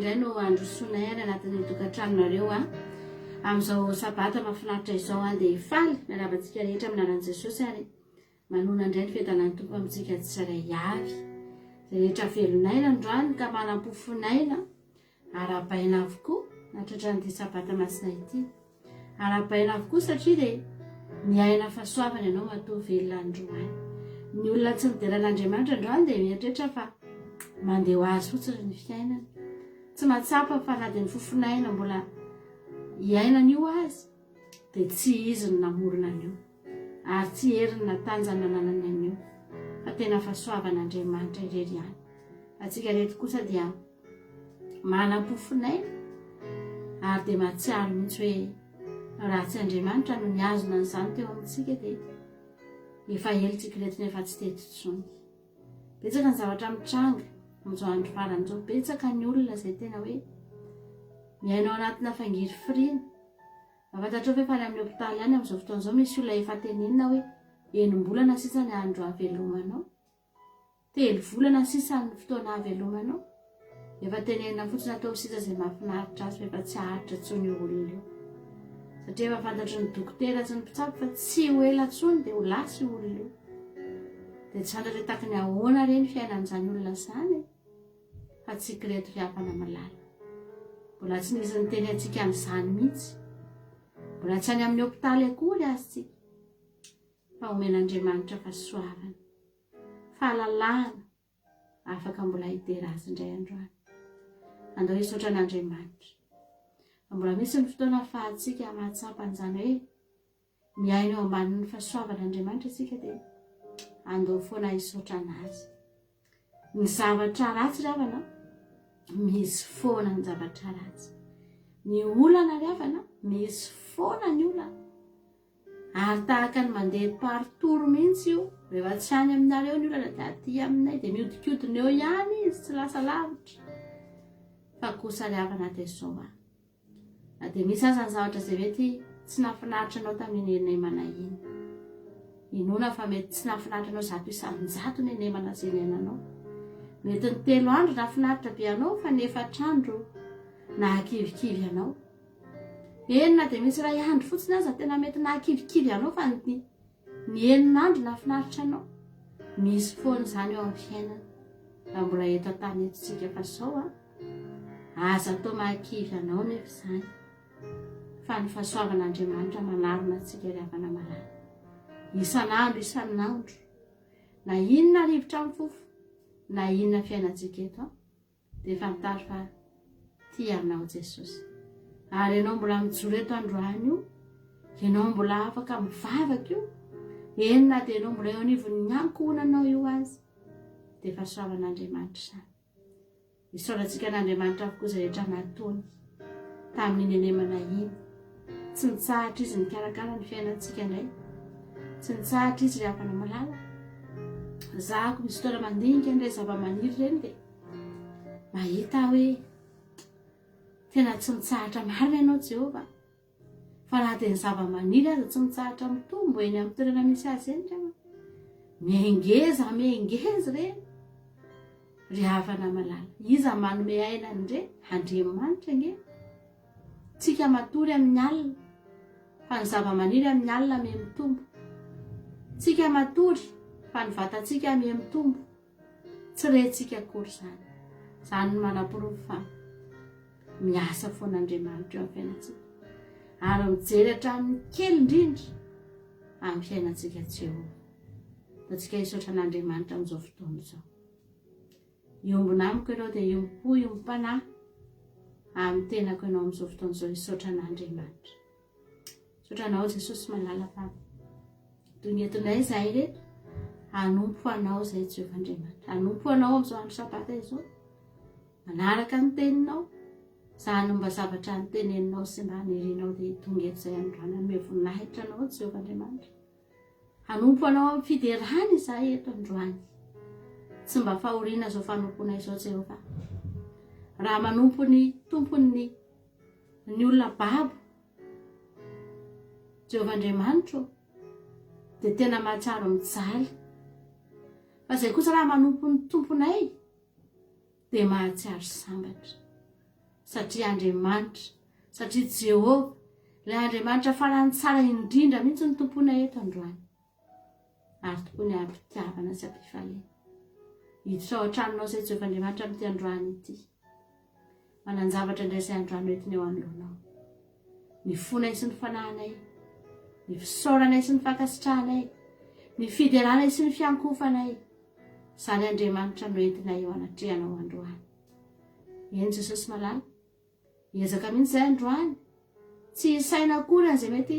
indray no handrosoanay any anatin'ny tokantranonareo a. Amin'izao sabata mahafinaritra izao a, dia faly miarahaba antsika rehetra amin'ny anaran'i Jesosy ary manona indray ny fiadanan'ny Tompo amintsika tsirairay avy. Izay rehetra velon'aina androany ka manam-pofon'aina, arahabaina avokoa nahatratra an'ity sabata masina ity. Arahabaina avokoa satria dia miaina fahasoavana ianao matoa velona androany. Ny olona tsy midera an'Andriamanitra androany dia mieritreritra fa mandeha ho azy fotsiny ny fiainana. Tsy mahatsapa fa na dia ny fofon'aina mbola iainana io azy dia tsy izy no namorona an'io ary tsy heriny na tanjany nananany an'io fa tena fahasoavan'Andriamanitra irery ihany. Antsika reto kosa dia manam-pofonaina ary dia mahatsiaro mihitsy hoe raha tsy Andriamanitra no nihazona an'izany teo amintsika dia efa ela tsika ireto nefa tsy teto intsony. Betsaka ny zavatra mitranga amin'izao andro farany izao, betsaka ny olona izay tena hoe miaina ao anatina fangirifiriana. Mba fantatrao ve fa any amin'ny hopitaly any amin'izao fotoana izao misy olona efa tenenina hoe enim-bolana sisa ny andro hahavelomanao? Telo volana sisa ny fotoana hahavelomanao. Efa tenenina fotsiny ataovy sisa izay mahafinaritra azy fa efa tsy haharitra intsony io olona io. Satria efa fantatry ny dokotera sy ny mpitsabo fa tsy ho ela intsony dia ho lasa io olona io. Dia tsy fantatra hoe taky ny ahoana re ny fiainan'izany olona izany e. Fa tsy ireto ry havana malala. Mbola tsy nisy niteny antsika an'izany mihitsy. Mbola tsy any amin'ny hopitaly akory aza isika. Fa omen'Andriamanitra fahasoavana. Fahalalahana afaka mbola hidera azy indray androany. Andao hisaotra an'Andriamanitra. Fa mbola misy ny fotoana ahafahantsika mahatsapa an'izany hoe miaina eo ambanin'ny fahasoavan'Andriamanitra isika dia andao foana hisaotra an'azy. Ny zavatra ratsy ry havana, misy foana ny zavatra ratsy. Ny olana ry havana, misy foana ny olana. Ary tahaka ny mandeha par tour mihitsy io, rehefa tsy any aminareo ny olana dia aty aminay, dia mihodinkodina eo ihany izy, tsy lasa lavitra. Fa kosa ry havana dia izao an, na dia misy aza ny zavatra izay mety tsy nahafinaritra anao tamin'iny henemana iny, inoana fa mety tsy nahafinaritra anao 100% ny henemana izay niainanao. Mety ny telo andro nahafinaritra be anao fa ny efatra andro nahakivikivy anao. Eny na dia misy iray andro fotsiny aza tena mety nahakivikivy anao fa ny ny enina andro nahafinaritra anao. Misy foana izany eo amin'ny fiainana raha mbola eto an-tany eto isika fa sao a aza atao mahakivy anao nefa izany fa ny fahasoavan'Andriamanitra manarona antsika ry havana malala isan'andro isan'andro na inona rivotra mifofo na inona fiainantsika eto a Dia fantaro fa tia anao Jesosy. Ary ianao mbola mijoro eto androany io, ianao mbola afaka mivavaka io, eny na dia ianao mbola eo anivon'ny ankohonanao io aza, dia fahasoavan'Andriamanitra izany. Isaorantsika an'Andriamanitra avokoa izay rehetra nataony tamin'iny henemana iny. Tsy nitsahatra izy nikarakara ny fiainantsika indray. Tsy nitsahatra izy ry havana malala. Zahako misy fotoana mandinika an'ireny zava-maniry ireny dia Mahita aho hoe tena tsy mitsahatra marina ianao Jehovah. Fa na dia ny zava-maniry aza tsy mitsahatra mitombo eny amin'ny toerana misy azy eny ry havana. Mihengeza, mihengeza ireny. Ry havana malala, iza manome aina an'ireny? Andriamanitra ange. Tsika matory amin'ny alina, fa ny zava-maniry amin'ny alina miha mitombo. Tsika matory, fa ny vatantsika miha mitombo. Tsy rentsika akory izany. Izany no manaporofo fa miasa foana Andriamanitra eo amin'ny fiainantsika. Ary mijery hatramin'ny kely indrindra amin'ny fiainantsika Jehovah. Ataontsika hisaotra an'Andriamanitra amin'izao fotoana izao. Hiombona amiko ianao dia hiombom-po, hiombom-panahy amin'ny tenako ianao amin'izao fotoana izao hisaotra an'Andriamanitra. Misaotra anao Jesosy malala fa tonga etonay izahay ireto hanompo anao izay Jehovah Andriamanitra. Hanompo anao amin'izao andro sabata izao. Manaraka ny teninao. Izany no mba zavatra niteneninao sy mba nirinao dia tonga eto izay androany hanome voninahitra anao Jehovah Andriamanitra. Hanompo anao amin'ny fiderana izahay eto androany. Tsy mba fahoriana izao fanompoana izao Jehovah. Raha manompo ny tompon'ny ny olona babo, Jehovah Andriamanitro ô, dia tena mahatsiaro mijaly. Fa izay kosa raha manompo ny Tomponay, dia mahatsiaro sambatra. Satria Andriamanitra, satria Jehovah, ilay Andriamanitra farany tsara indrindra mihitsy no tompoina eto androany. Ary tokoa am-pitiavana sy am-pifaliana. Hiditra ao an-tranonao izay Jehovah Andriamanitra amin'ity androany ity. Manan-javatra indray izay androany hoentiny eo anoloanao. Ny fonay sy ny fanahinay, ny fisaoranay sy ny fankasitrahanay, ny fideranay sy ny fiankohofanay, izany Andriamanitra no entinay eo anatrehanao androany. Eny Jesosy malala, hiezaka mihitsy izay androany, tsy hisaina akory an'izay mety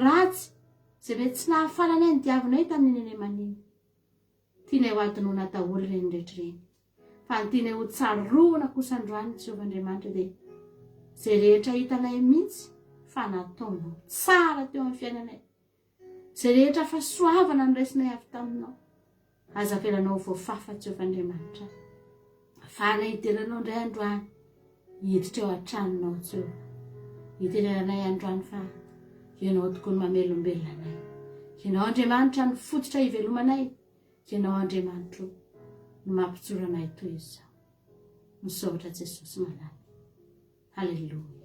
ratsy, izay mety tsy nahafaly anay ny diavinay tamin'iny Enemaniny. Tianay ho adinoina daholo ireny rehetra ireny. Fa ny tianay ho tsaroana kosa androany Jehovah Andriamanitra dia izay rehetra hitanay mihitsy fa nataonao tsara teo amin'ny fiainanay. Izay rehetra fahasoavana noraisinay avy taminao. Aza avelanao ho voafafa Jehovah Andriamanitra. Afahanay hidera anao indray androany. Hiditra eo an-tranonao Jehovah. Hitenenanay androany fa Ianao tokoa no mamelombelona anay. Ianao Andriamanitra no fototra ivelomanay. Ianao Andriamanitro no mampijoro anay toy izao. Misaotra Jesosy malala. Haleloia.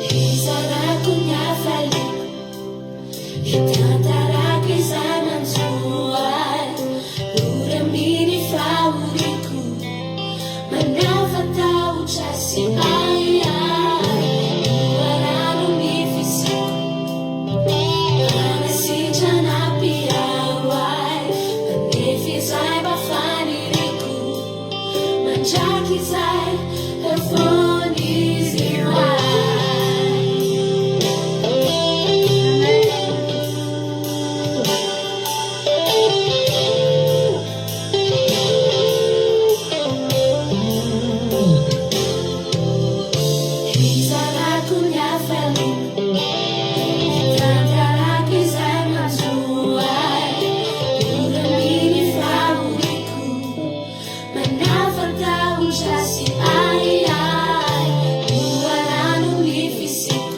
Hizarako ny hafaliako, hitantarako izay manjo ahy, ory amin'ny fahoriako. Manova tahotra sy ahiahy, loharano ny fisiako. Manasitrana mpiaro ahy, manefy izay mba faniriako. Mandrakizay eo foana izy ho ahy. Hizarako ny hafaliako, hitantarako izay manjo ahy, oran'ny ny fahoriako, manafa-tahotra sy ahiahy, loharano ny fisiako.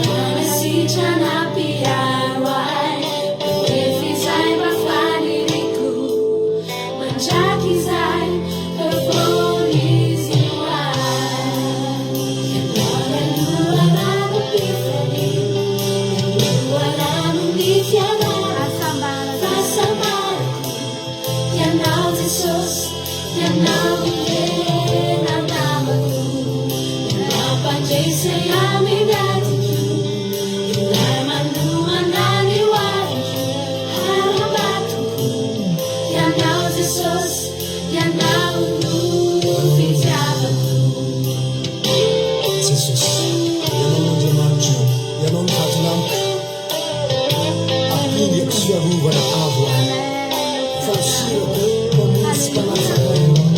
Manasitrana mpiaro ahy, manefy izay mba faniriako, mandrakizay eo foana izy ho ahy. Ianao ilay loharanom-pifaliana, ilay loharanon'ny fiainana, fahasambarako, Ianao Jesosy. Ianao no tena namako, Ianao mpandresy amin'ny adiko, Ilay manomana ny ho aviko, Harambatoko. Ianao Jesosy, Ianao no fitiavako. Jesosy, Ianao no Andriamanitro, Ianao no vatolampiko. Ampingako sy fiarovana avo ahy. Fandosirako, mpamonjy sy mpanafaka ahy Ianao.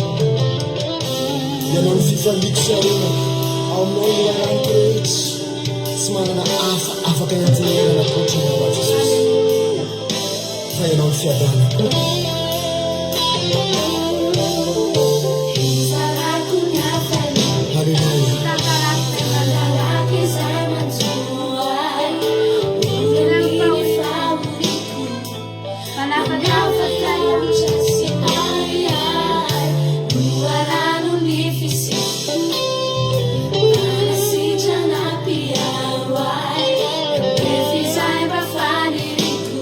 Ianao no fifaliako sy harenako, ao aminao ny loharanoko rehetra. Tsy manana hafa afaka hianteherana ankoatra Anao aho Jesosy. Fa Ianao no fiadanako. Hizarako ny hafaliako. Haleloia. Tantarako izay manjo ahy. Oran'ny fahoriako. Manafatahotra sy ahiahy. Loharano ny fisiako. Manasitrana mpiaro ahy. Manefy izay mba faniriako.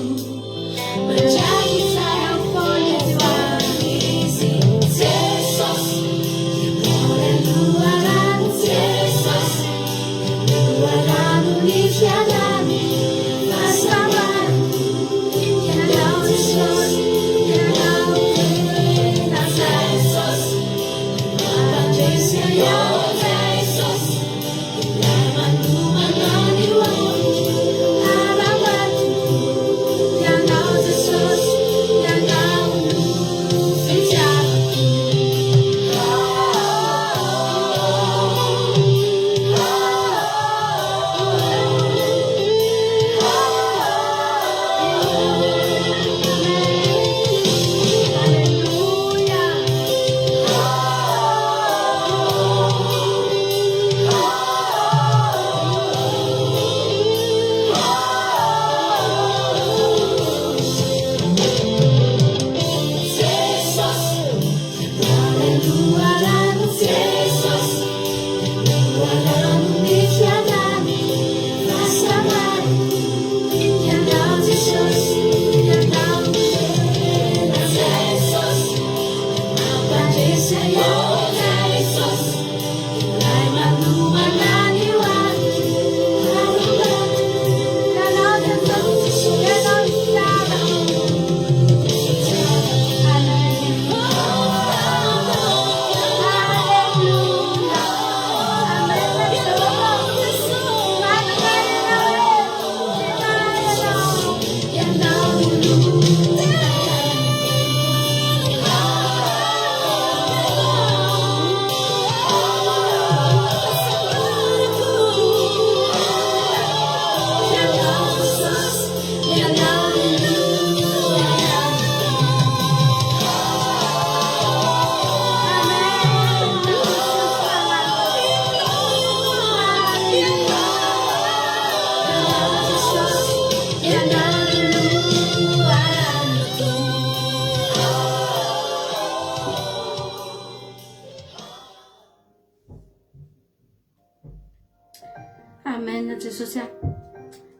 Jesosy a,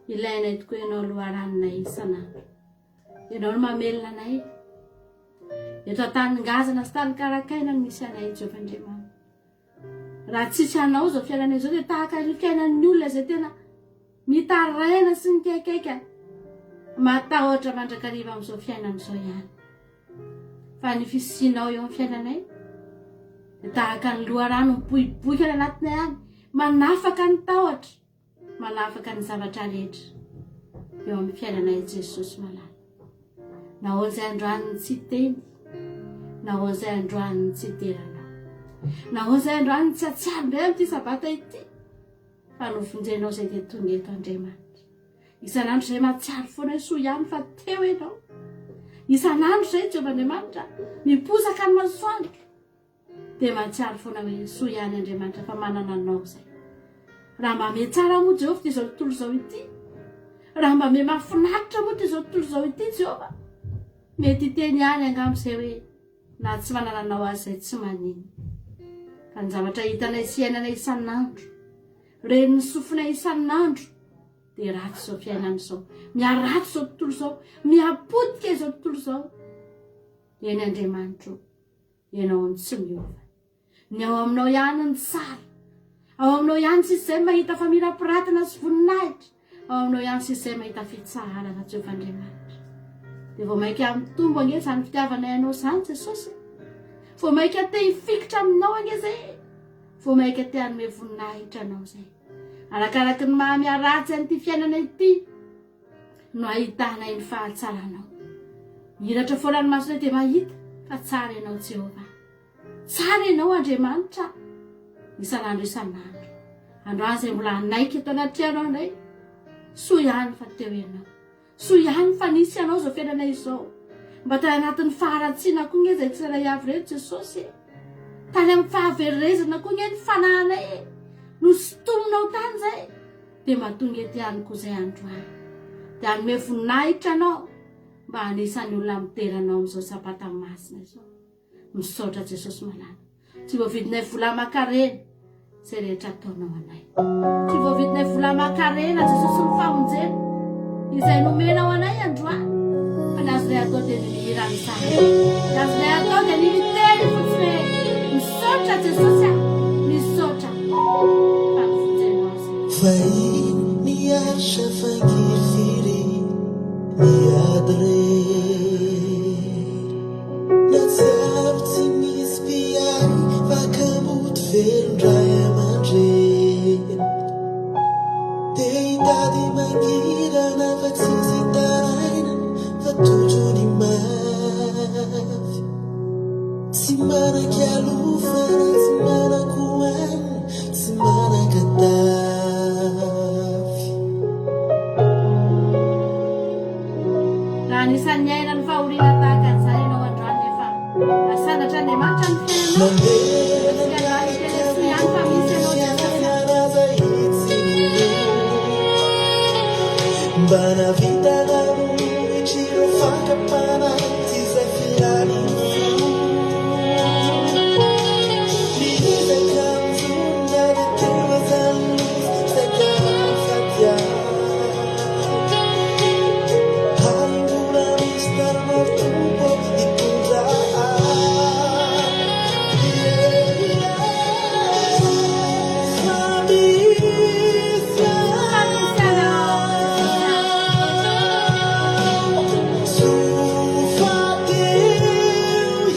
ilainay tokoa ianao loharanonay isan'andro. Ianao no mamelona anay. Eto an-tany ngazana sy tany karakaina no misy anay, Jehovah Andriamanitra. Raha tsisy anao izao fiainana izao dia tahaka ny fiainan'ny olona izay tena mitaraina sy mikaikaika matahotra mandrakariva amin'izao fiainana izao ihany. Fa ny fisianao eo amin'ny fiainanay dia tahaka ny loharano mipoipoika any anatinay any, manafaka ny tahotra. Manafaka ny zavatra rehetra eo amin'ny fiainanay Jesosy malala. Nahoana izay androany ny tsy teny? Nahoana izay androany ny tsy deranao? Nahoana izay androany ny tsy atsiaro indray amin'ity sabata ity? Fa novonjenao izay dia tonga eto Andriamanitra. Isan'andro izay mahatsiaro foana hoe soa ihany fa teo ianao. Isan'andro izay Jehovah Andriamanitra miposaka ny masoandro. Dia mahatsiaro foana hoe soa ihany Andriamanitra fa manana anao izay. Raha mba miha tsara moa Jehovah ity izao tontolo izao ity. Raha mba miha mahafinaritra moa ity izao tontolo izao ity Jehovah. Mety hiteny ihany angamba izay hoe na tsy manana anao aza izay tsy maninona. Fa ny zavatra hitanay sy iainanay isan'andro, ren'ny sofinay isan'andro dia ratsy izao fiainana izao. Miharatsy izao tontolo izao, mihapotika izao tontolo izao. Eny Andriamanitro. Ianao no tsy miova. Ny ao aminao ihany no tsara. Ao aminao ihany sisa izay mahita famirapiratana sy voninahitra. Ao aminao ihany sisa izay mahita fitsaharana, Jehovah Andriamanitra. Dia vao mainka mitombo ange izany fitiavanay anao izany, Jesosy. Vao mainka te hifikitra aminao ange izay. Vao mainka te hanome voninahitra anao izay. Arakaraky ny maha miharatsy an'ity fiainana ity. no ahitanay ny fahatsaranao. Mihiratra foana ny masonay dia mahita fa tsara ianao Jehovah. Tsara ianao Andriamanitra isan'andro isan'andro. Androany izay mbola hanaiky eto anatrehanao indray. Soa ihany fa teo ianao. Soa ihany fa nisy ianao izao fiainana izao. Mba tany anatin'ny faharatsiana koa nge izay tsirairay avy ireto Jesosy e. Tany amin'ny fahaverezana koa nge ny fanahinay e. Nosintominao tany izay. Dia mahatonga ety ihany koa izay androany. Dia hanome voninahitra Anao mba anisan'ny olona midera Anao amin'izao Sabata masina izao. Misaotra Jesosy malala. Tsy voavidinay vola aman-karena izay rehetra ataonao anay. Tsy voavidinay vola aman-karena Jesosy ny famonjena izay nomenao anay androany. Fa ny azonay atao dia ny mihira an'izany. Ny azonay atao dia ny miteny fotsiny hoe misaotra Jesosy a, misaotra fa novonjenao izay. Fahiny niaritra fangirifiry niady rery Nahatsiaro tsy misy mpiahy fa kamboty velon-dray aman-dreny Te hitady mangirana fa tsisy hitaraina fa tojo ny mafy Tsy manan-kialofana, tsy manan-kohanina, tsy manan-katafy. Raha anisan'ny niaina ny fahoriana tahaka an'izany ianao androany nefa asandratr'Andriamanitra ny fiainanao, antsika androany hiteny hoe soa ihany fa misy ianao Jesosy a. Mba nahavita nanohitra ireo fakam-panahy tsy izay filàny ny fo. Niezaka nijoro na dia teo aza ny loza saika hahafaty ahy. Ary mbola misy tananao Tompo hitondra ahy. Fa misy Fa misy anao Jesosy a. Soa fa teo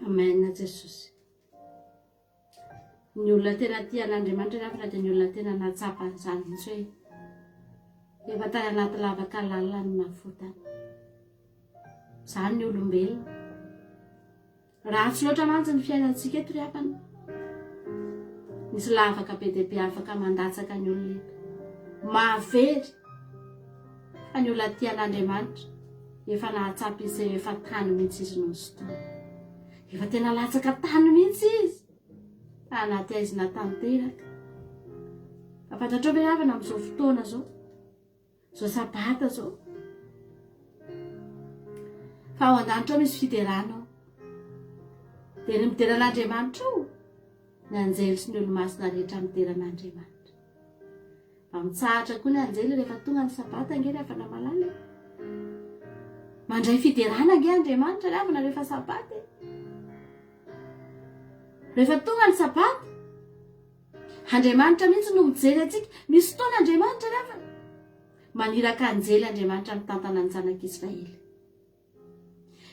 Amen Jesosy. Ny olona tena tia an'Andriamanitra ry havana dia ny olona tena nahatsapa an'izany mihitsy hoe efa tany anaty lavaka lalina no navotana. Izany ny olombelona. Ratsy loatra mantsy ny fiainantsika eto ry havana. Misy lavaka be dia be afaka mandatsaka ny olona eto. Mahavery fa ny olona tia an'Andriamanitra efa nahatsapa izy efa tany mihitsy izy no nisintomina. Efa tena latsaka tany mihitsy izy. Fa anaty haizina tanteraka. Fa fantatrao ve havana amin'izao fotoana izao? Izao sabata izao. Fa ao an-danitra ao misy fiderana ao. Dia ny midera an'Andriamanitra ao, ny anjely sy ny olomasina rehetra midera an'Andriamanitra. Mba mitsahatra koa ny anjely rehefa tonga ny sabata ange ry havana malala e. Mandray fiderana ange Andriamanitra ry havana rehefa sabata e. Rehefa tonga ny sabata, Andriamanitra mihitsy no mijery antsika. Misy fotoana Andriamanitra ry havana. Maniraka anjely Andriamanitra mitantana ny zanak'Israely.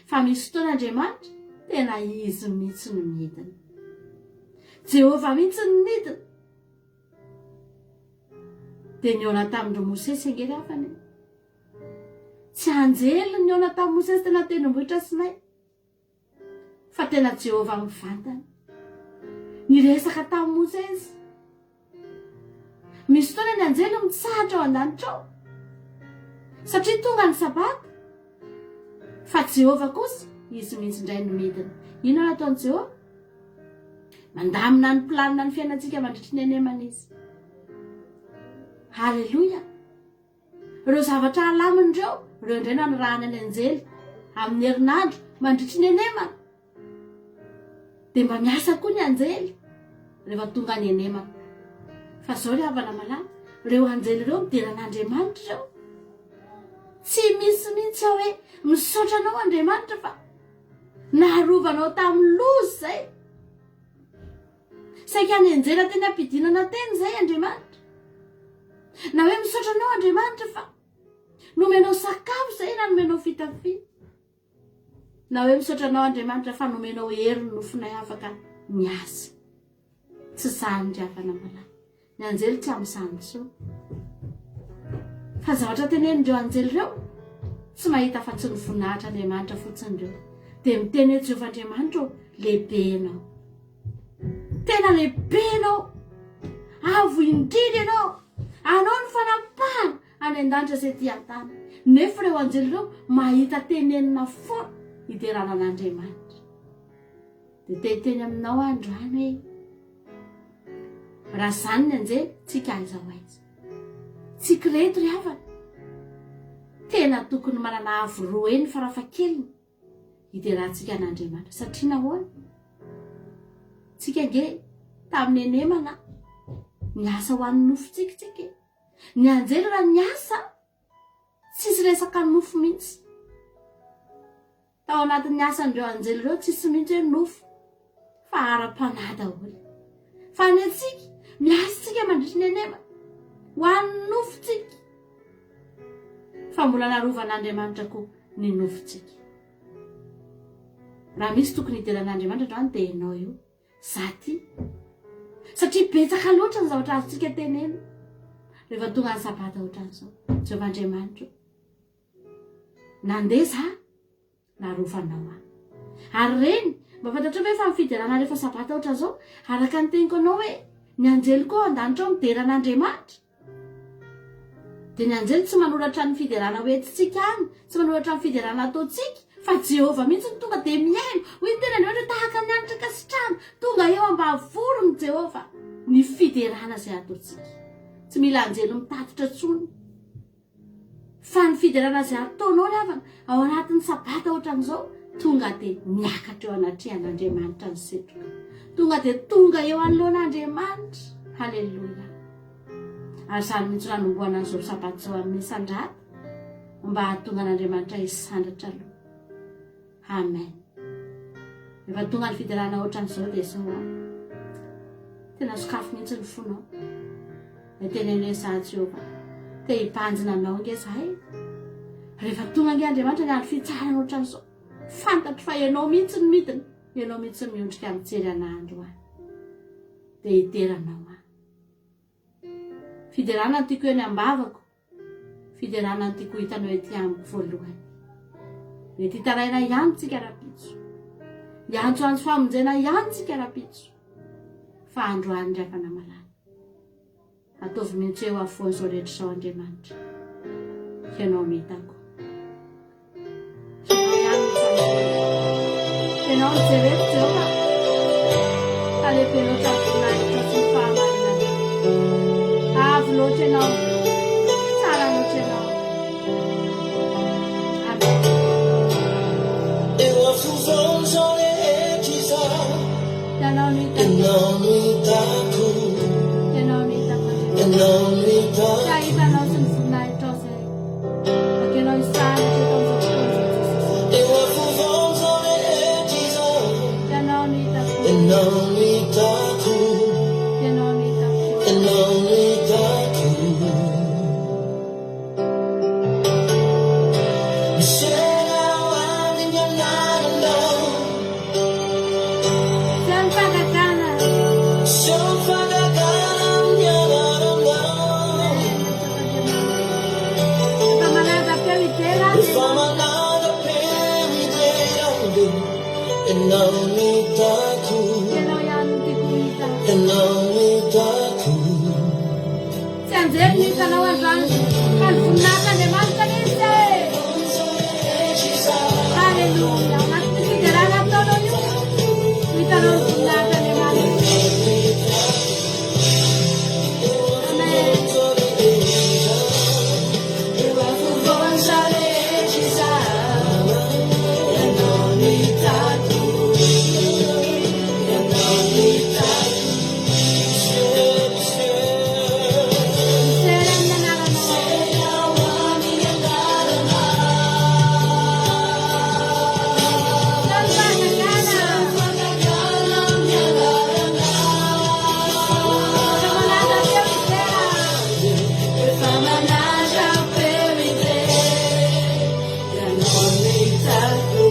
Fa misy fotoana Andriamanitra tena izy mihitsy no midina. Jehovah mihitsy no nidina. Dia nihaona tamin-dry Mosesy ange ry havana e. Tsy anjely no nihaona tamin'i Mosesy tena tendrombohitra Sinay. Fa tena Jehovah mivantana. Niresaka tamin'i Mosesy. Misy fotoana ny anjely mitsahatra ao an-danitra ao. Satria tonga ny Sabata. Fa Jehovah kosa, izy mihitsy indray no midina. Inona no ataon'i Jehovah? Mandamina ny planina ny fiainantsika mandritry ny henemana izy. Haleloia! Ireo zavatra alaminy ireo, ireo indray no anirahana ny anjely amin'ny herinandro mandritry ny henemana. Dia mba miasa koa ny anjely rehefa tonga ny henemana. Fa izao ry havana malala, ireo anjely ireo midera an'Andriamanitra ireo. Tsy misy mihitsy aho hoe misaotra anao Andriamanitra fa Narovanao tamin'ny loza izay. Saika nianjera teny am-pidinana teny izay Andriamanitra. Na hoe misaotra anao Andriamanitra fa nomenao sakafo izay na nomenao fitafiana. Na hoe misaotra anao Andriamanitra fa nomenao hery ny nofonay afaka niasa. Tsy izany ry havana malala. Ny anjely tsy amin'izany intsony. Fa ny zavatra tenenin'ireo anjely ireo, tsy mahita afa-tsy ny voninahitr'Andriamanitra fotsiny ireo. Dia miteny hoe, Jehovah Andriamanitra ô, lehibe ianao. Tena lehibe ianao. Avo indrindra ianao. Anao ny fanapahana any an-danitra sy ety an-tany. Nefa ireo anjely ireo mahita tenenina foana hiderana an'Andriamanitra. Dia te hiteny aminao aho androany hoe, Raha izany ny anjely, tsika aiza ho aiza. Tsika ireto ry havana, tena tokony manana avo roa heny farafahakeliny hiderantsika an'Andriamanitra. Satria nahoana? Tsika ange tamin'ny henemana niasa ho an'ny nofontsika tsika e. Ny anjely raha niasa, tsisy resaka nofo mihitsy. Tao anatin'ny asan'ireo anjely ireo tsisy mihitsy hoe nofo fa ara-panahy daholo. Fa ny antsika, miasa tsika mandritry ny anema ho an'ny nofontsika. Fa mbola narovan'Andriamanitra koa ny nofontsika. Raha misy tokony hidera an'Andriamanitra androany dia ianao io, za ty. Satria betsaka loatra ny zavatra azontsika tenenina rehefa tonga ny sabata ohatran'izao. Jehovah Andriamanitra o. Nandeha za, narovanao aho. Ary reny, mba fantatrao ve fa ny fiderana rehefa sabata ohatran'izao, araka ny teniko anao hoe, ny anjely koa ao an-danitra ao midera an'Andriamanitra? Dia ny anjely tsy manoratra ny fiderana ho entintsika any, tsy manoratra ny fiderana ataontsika, fa Jehovah mihitsy no tonga dia mihaino. Hoy ny tenany hoe tahaka ny hanitra ankasitrahana, tonga eo am-bavoron'i Jehovah ny fiderana izay ataontsika. Tsy mila anjely mitatitra intsony. Fa ny fiderana izay ataonao ry havana, ao anatin'ny sabata ohatran'izao, tonga dia miakatra eo anatrehan'Andriamanitra ny setroka. Tonga dia tonga eo anoloan'Andriamanitra. Haleloia. Ary izany mihitsy no hanombohana an'izao sabata izao amin'ny sandrata, mba hahatonga an'Andriamanitra hisandratra aloha. Amen. Rehefa tonga ny fiderana ohatran'izao dia izao an. Tena sokafy mihitsy ny fonao. Dia teneno hoe za Jehovah. Te hibanjina anao ange za e. Rehefa tonga ange Andriamanitra ny andro fitsarana ohatran'izao. Fantatro fa ianao mihitsy no midina. Ianao mihitsy miondrika mijery anah androany. Dia hidera anao aho. Fiderana no tiako eny am-bavako. Fiderana no tiako ho hitanao ety amiko voalohany. Mety hitaraina ihany tsika rahampitso. Hiantsoantso famonjena ihany tsika rahampitso. Fa androany ry havana malala. Ataovy mihitsy eo afovoan'izao rehetra izao Andriamanitra. Ianao no hitako. Ianao ihany no fanompoana. Ianao no jereko Jehovah. Fa lehibe loatra ny voninahitra sy ny fahamarinanao. Avo loatra ianao. Tsara loatra ianao. Amen. Eo afovoan'izao rehetra izao. Ianao no hitako. Ianao no hitako. Ianao no hitako Andriamanitra. Ianao no hitako. Tsy hahita anao sy ny voninahitrao izay. Akenao hisahana teto amin'izao fotoana izao Jesosy. Eo afovoan'izao rehetra izao. Ianao no hitako. Ianao no hitako. Ianao no hitako. Ianao no hitako. Miseho amin'ny anaranao. Seho ny fagagana. Seho ny fagagana amin'ny anaranao. Efa manandra-peo hidera azy Efa ianao. manandra-peo hidera azy. Ianao no hitako. Ianao ihany no tiako ho hita. Ianao no hitako. Tsy anjely no hitanao androany fa ny voninahitr'Andriamanitra mihitsy e! Haleloia! Ao anatin'io fiderana ataonao io no hitanao ny voninahitr'Andriamanitra. Amen. Misery amin'ny anaranao aho. Seho ny fahagagana. Efa manandra-peo hidera. Efa manandra-peo hidera, Ianao no hitako,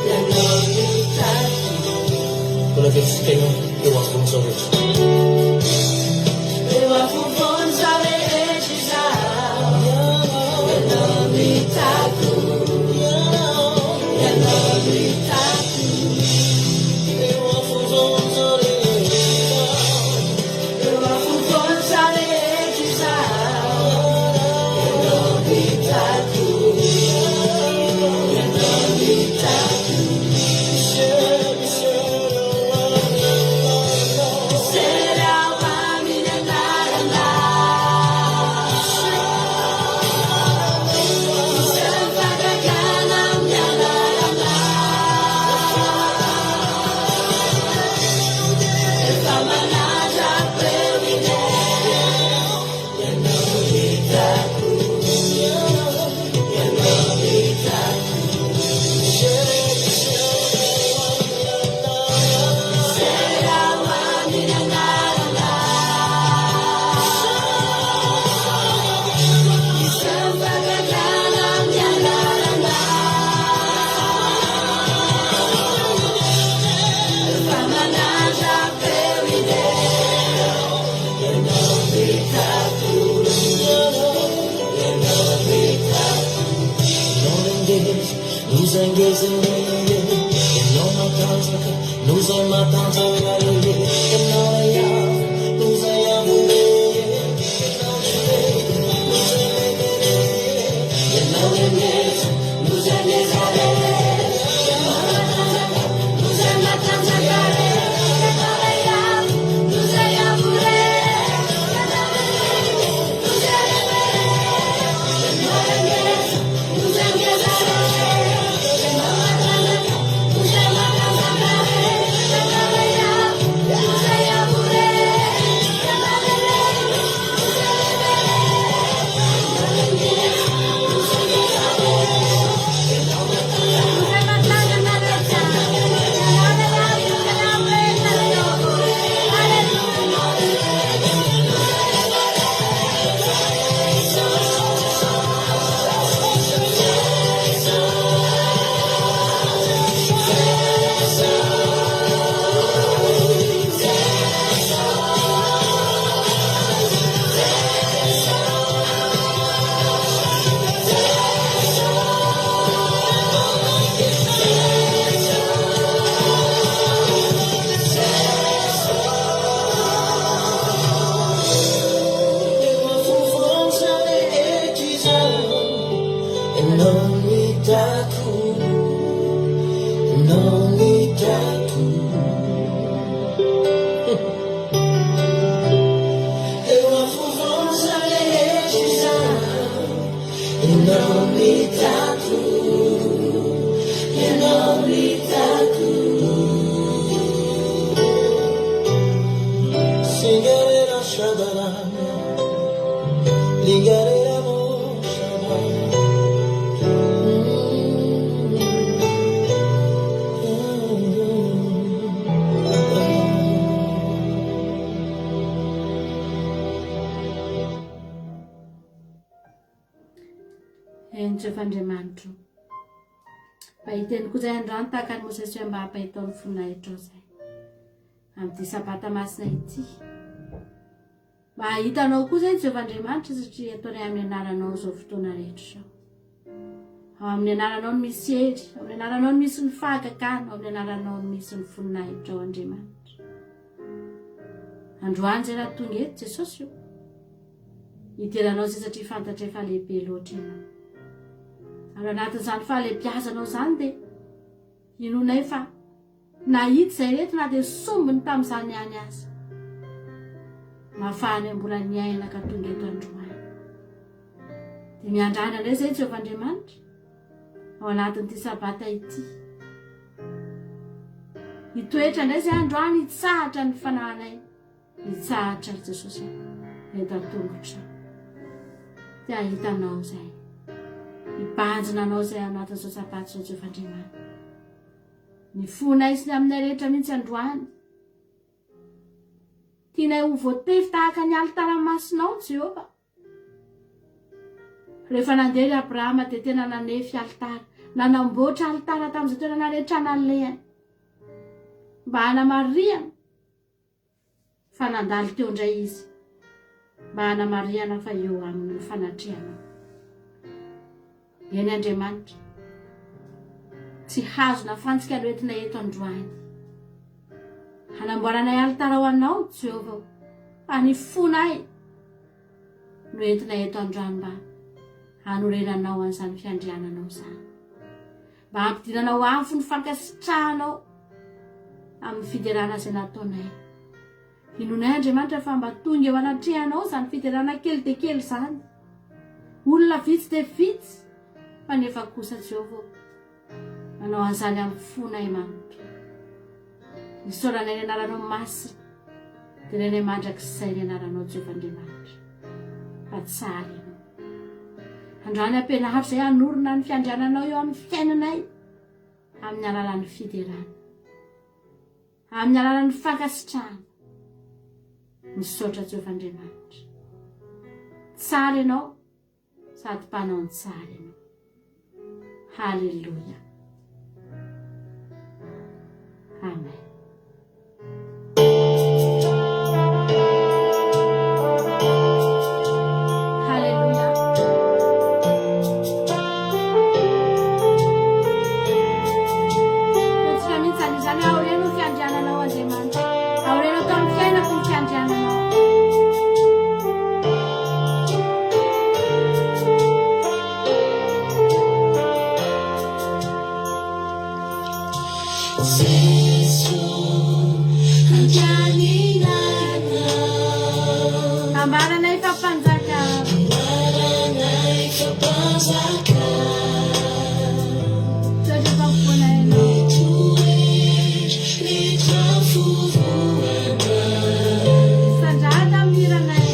Ianao no hitako. Mbola velontsika ihany eo afovoan'izao rehetra. Eo afovoan'izao rehetra izao, Ianao no hitako, Ianao no hitako. Eo afovoan'izao rehetra izao. Eo afovoan'izao rehetra izao, Ianao no hitako, Ianao no hitako. Misery ao amin'ny anaranao. Miseho ny fahagagana amin'ny anaranao. Efa manandra-peo hidera, Ianao no hitako, Ianao no hitako. Misery ao amin'ny anaranao. Miseho ny fahagagana amin'ny anaranao. Efa manandra-peo hidera, Ianao no hitako, Ianao no hitako. Ianao no ngeza, noho izay ngeza re. Ianao matanjaka, noho izay matanjaka re. Ianao ilay avo, noho izay avo re. Ianao lehibe, noho izay lehibe re. Ianao no ngeza, noho izay ngeza re. Ianao matanjaka, noho izay matanjaka re. Ianao ilay avo, noho izay avo re. Ianao lehibe, noho izay lehibe re. Ianao no ngeza, noho izay ngeza re. Ianao matanjaka, noho izay matanjaka re. Ianao ilay avo, noho izay avo. hitako, Ianao no hitako. Eo afovoan'izany rehetra izany, Ianao no hitako, Ianao no hitako. Singarela shadarana, lingarela mo shadara. Eny Jehovah Andriamanitro. Mba hiteny koa izay androany tahaka an'i Mosesy hoe mba hampahitao ny voninahitrao izay. Amin'ity sabata masina ity. Mba hahita anao koa izay Jehovah Andriamanitra satria ataonay amin'ny anaranao izao fotoana rehetra izao. Ao amin'ny anaranao no misy hery, ao amin'ny anaranao no misy ny fahagagana, ao amin'ny anaranao no misy ny voninahitrao Andriamanitra. Androany izay raha tonga eto Jesosy io. Hidera anao izay satria fantatray fa lehibe loatra ianao. Ary anatin'izany fahalehibiazanao izany dia inoanay fa Nahita izay rehetra na dia sombiny tamin'izany ihany aza. Nahafahanay mbola niaina ka tonga eto androany. Dia miandrandra indray izay Jehovah Andriamanitra ao anatin'ity sabata ity. Hitoetra indray izay androany hitsahatra ny fanahinay. Hitsahatra ry Jesosy a, eto an-tongotra. Te hahita anao izay. Hibanjina anao izay anatin'izao sabata izao Jehovah Andriamanitra. Ny fonay sy ny aminay rehetra mihitsy androany. Tianay ho voatefy tahaka ny alitara masinao, Jehovah. Rehefa nandeha ry Abrahama dia tena nanefy alitara, nanamboatra alitara tamin'izay toerana rehetra nalehany. Mba hanamarihana fa nandalo teo indray izy mba hanamarihana fa eo aminy ny fanatrehanao. Eny Andriamanitra, tsy hazo na fantsika no entinay eto androany. Hanamboaranay alitara ho anao, Jehovah, fa ny fonay no entinay eto androany mba hanorenanao an'izany fiandriananao izany. Mba hampidiranao afo ny fankasitrahanao amin'ny fiderana izay nataonay. Inoanay Andriamanitra fa mba tonga eo anatrehanao izany fiderana kely dia kely izany. Olona vitsy dia vitsy, fa nefa kosa Jehovah ô, manao an'izany amin'ny fonay manontolo. Isaoranay ny anaranao masina, derainay mandrakizay ny anaranao Jehovah Andriamanitra, fa tsara ianao. Androany ampianaro izay hanorina ny fiandriananao eo amin'ny fiainanay amin'ny alalan'ny fiderana, amin'ny alalan'ny fankasitrahana. Misaotra Jehovah Andriamanitra. Tsara ianao sady mpanao ny tsara ianao. Haleloia. Amen. Haleloia. Totsika mihitsy izany izany aoriano ny fiandriananao Andriamanitra. Aoriano tao amin'ny fiainako ny fiandriananao. Ambaranay fa mpanjaka. Toetra fampoana ianao. Misandrata amin'ny hiranay.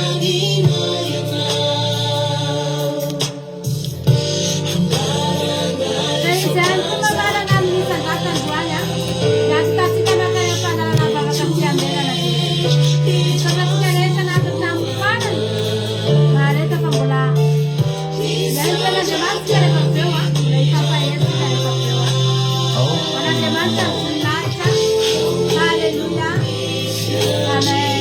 Mangina ianao. Dia izay ihany koa mamarana amin'ny isan-dasa androany an. Ny atontantsika mankany amin'ny fandaharana vavaka fiambenana dia misaotra antsika rehetra nahatratra amin'ny farany. Mahareta fa mbola mihaino tenin'Andriamanitra isika rehefa avy eo an. Mbola hifampahery isika rehefa avy eo an. Ho an'Andriamanitra ny voninahitra. Haleloia. Amen.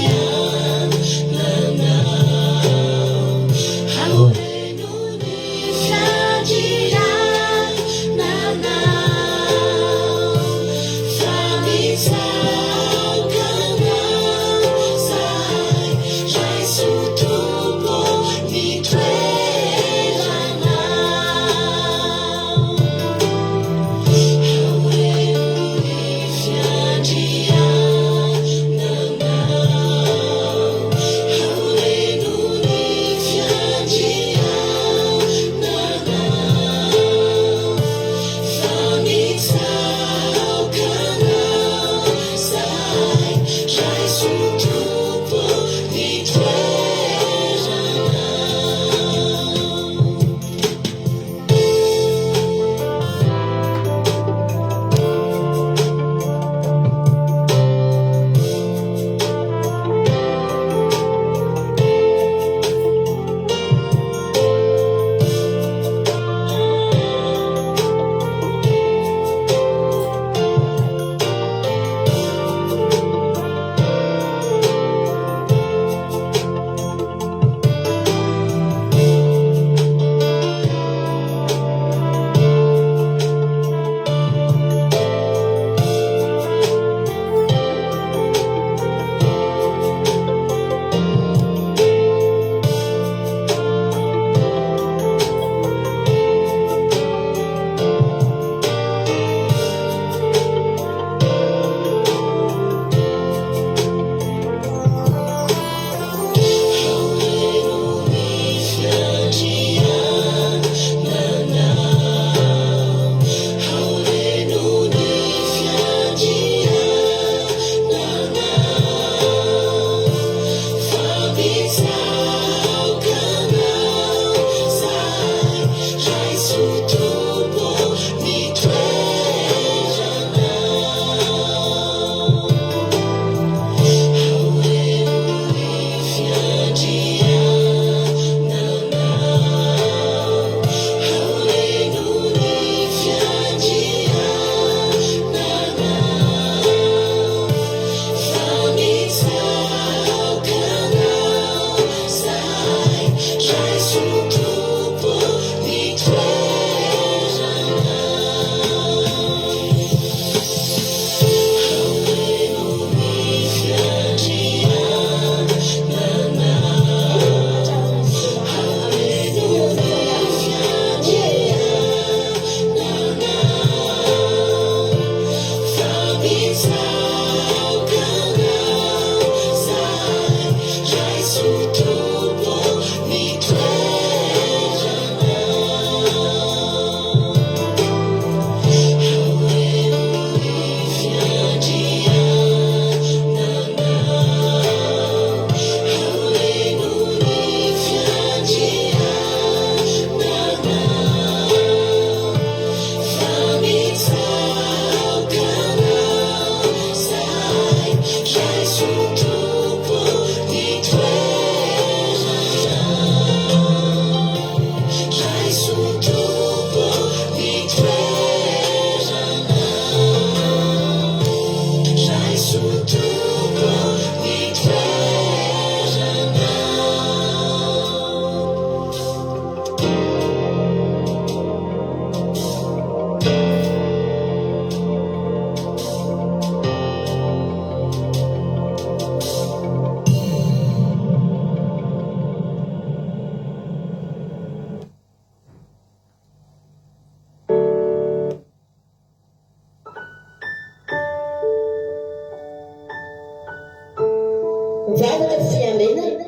Vavaka fiambenana,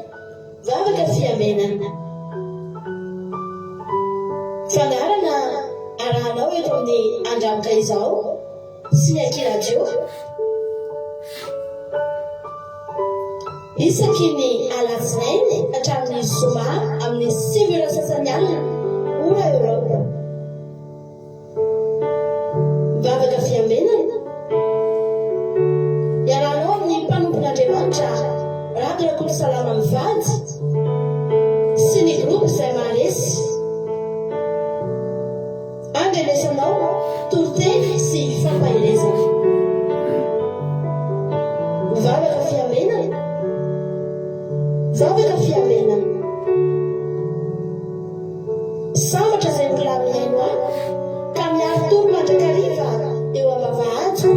vavaka fiambenana. Fandaharana arahanao eto amin'ny Andranitra Izao sy ny Aky Radio. Isaky ny alatsinainy hatramin'ny zoma amin'ny 9 ora sasany alina, ora Europe. Vavaka fiambenana. Iarahanao amin'ny mpanompon'Andriamanitra Rado Rakotosalama mivady sy ny groupe Izay Maharesy. Andrenesanao toriteny sy fampaherezana. Vavaka fiambenana. Vavaka fiambenana. Sambatra izay olona mihaino ahy ka miari-tory mandrakariva eo am-bavahadiko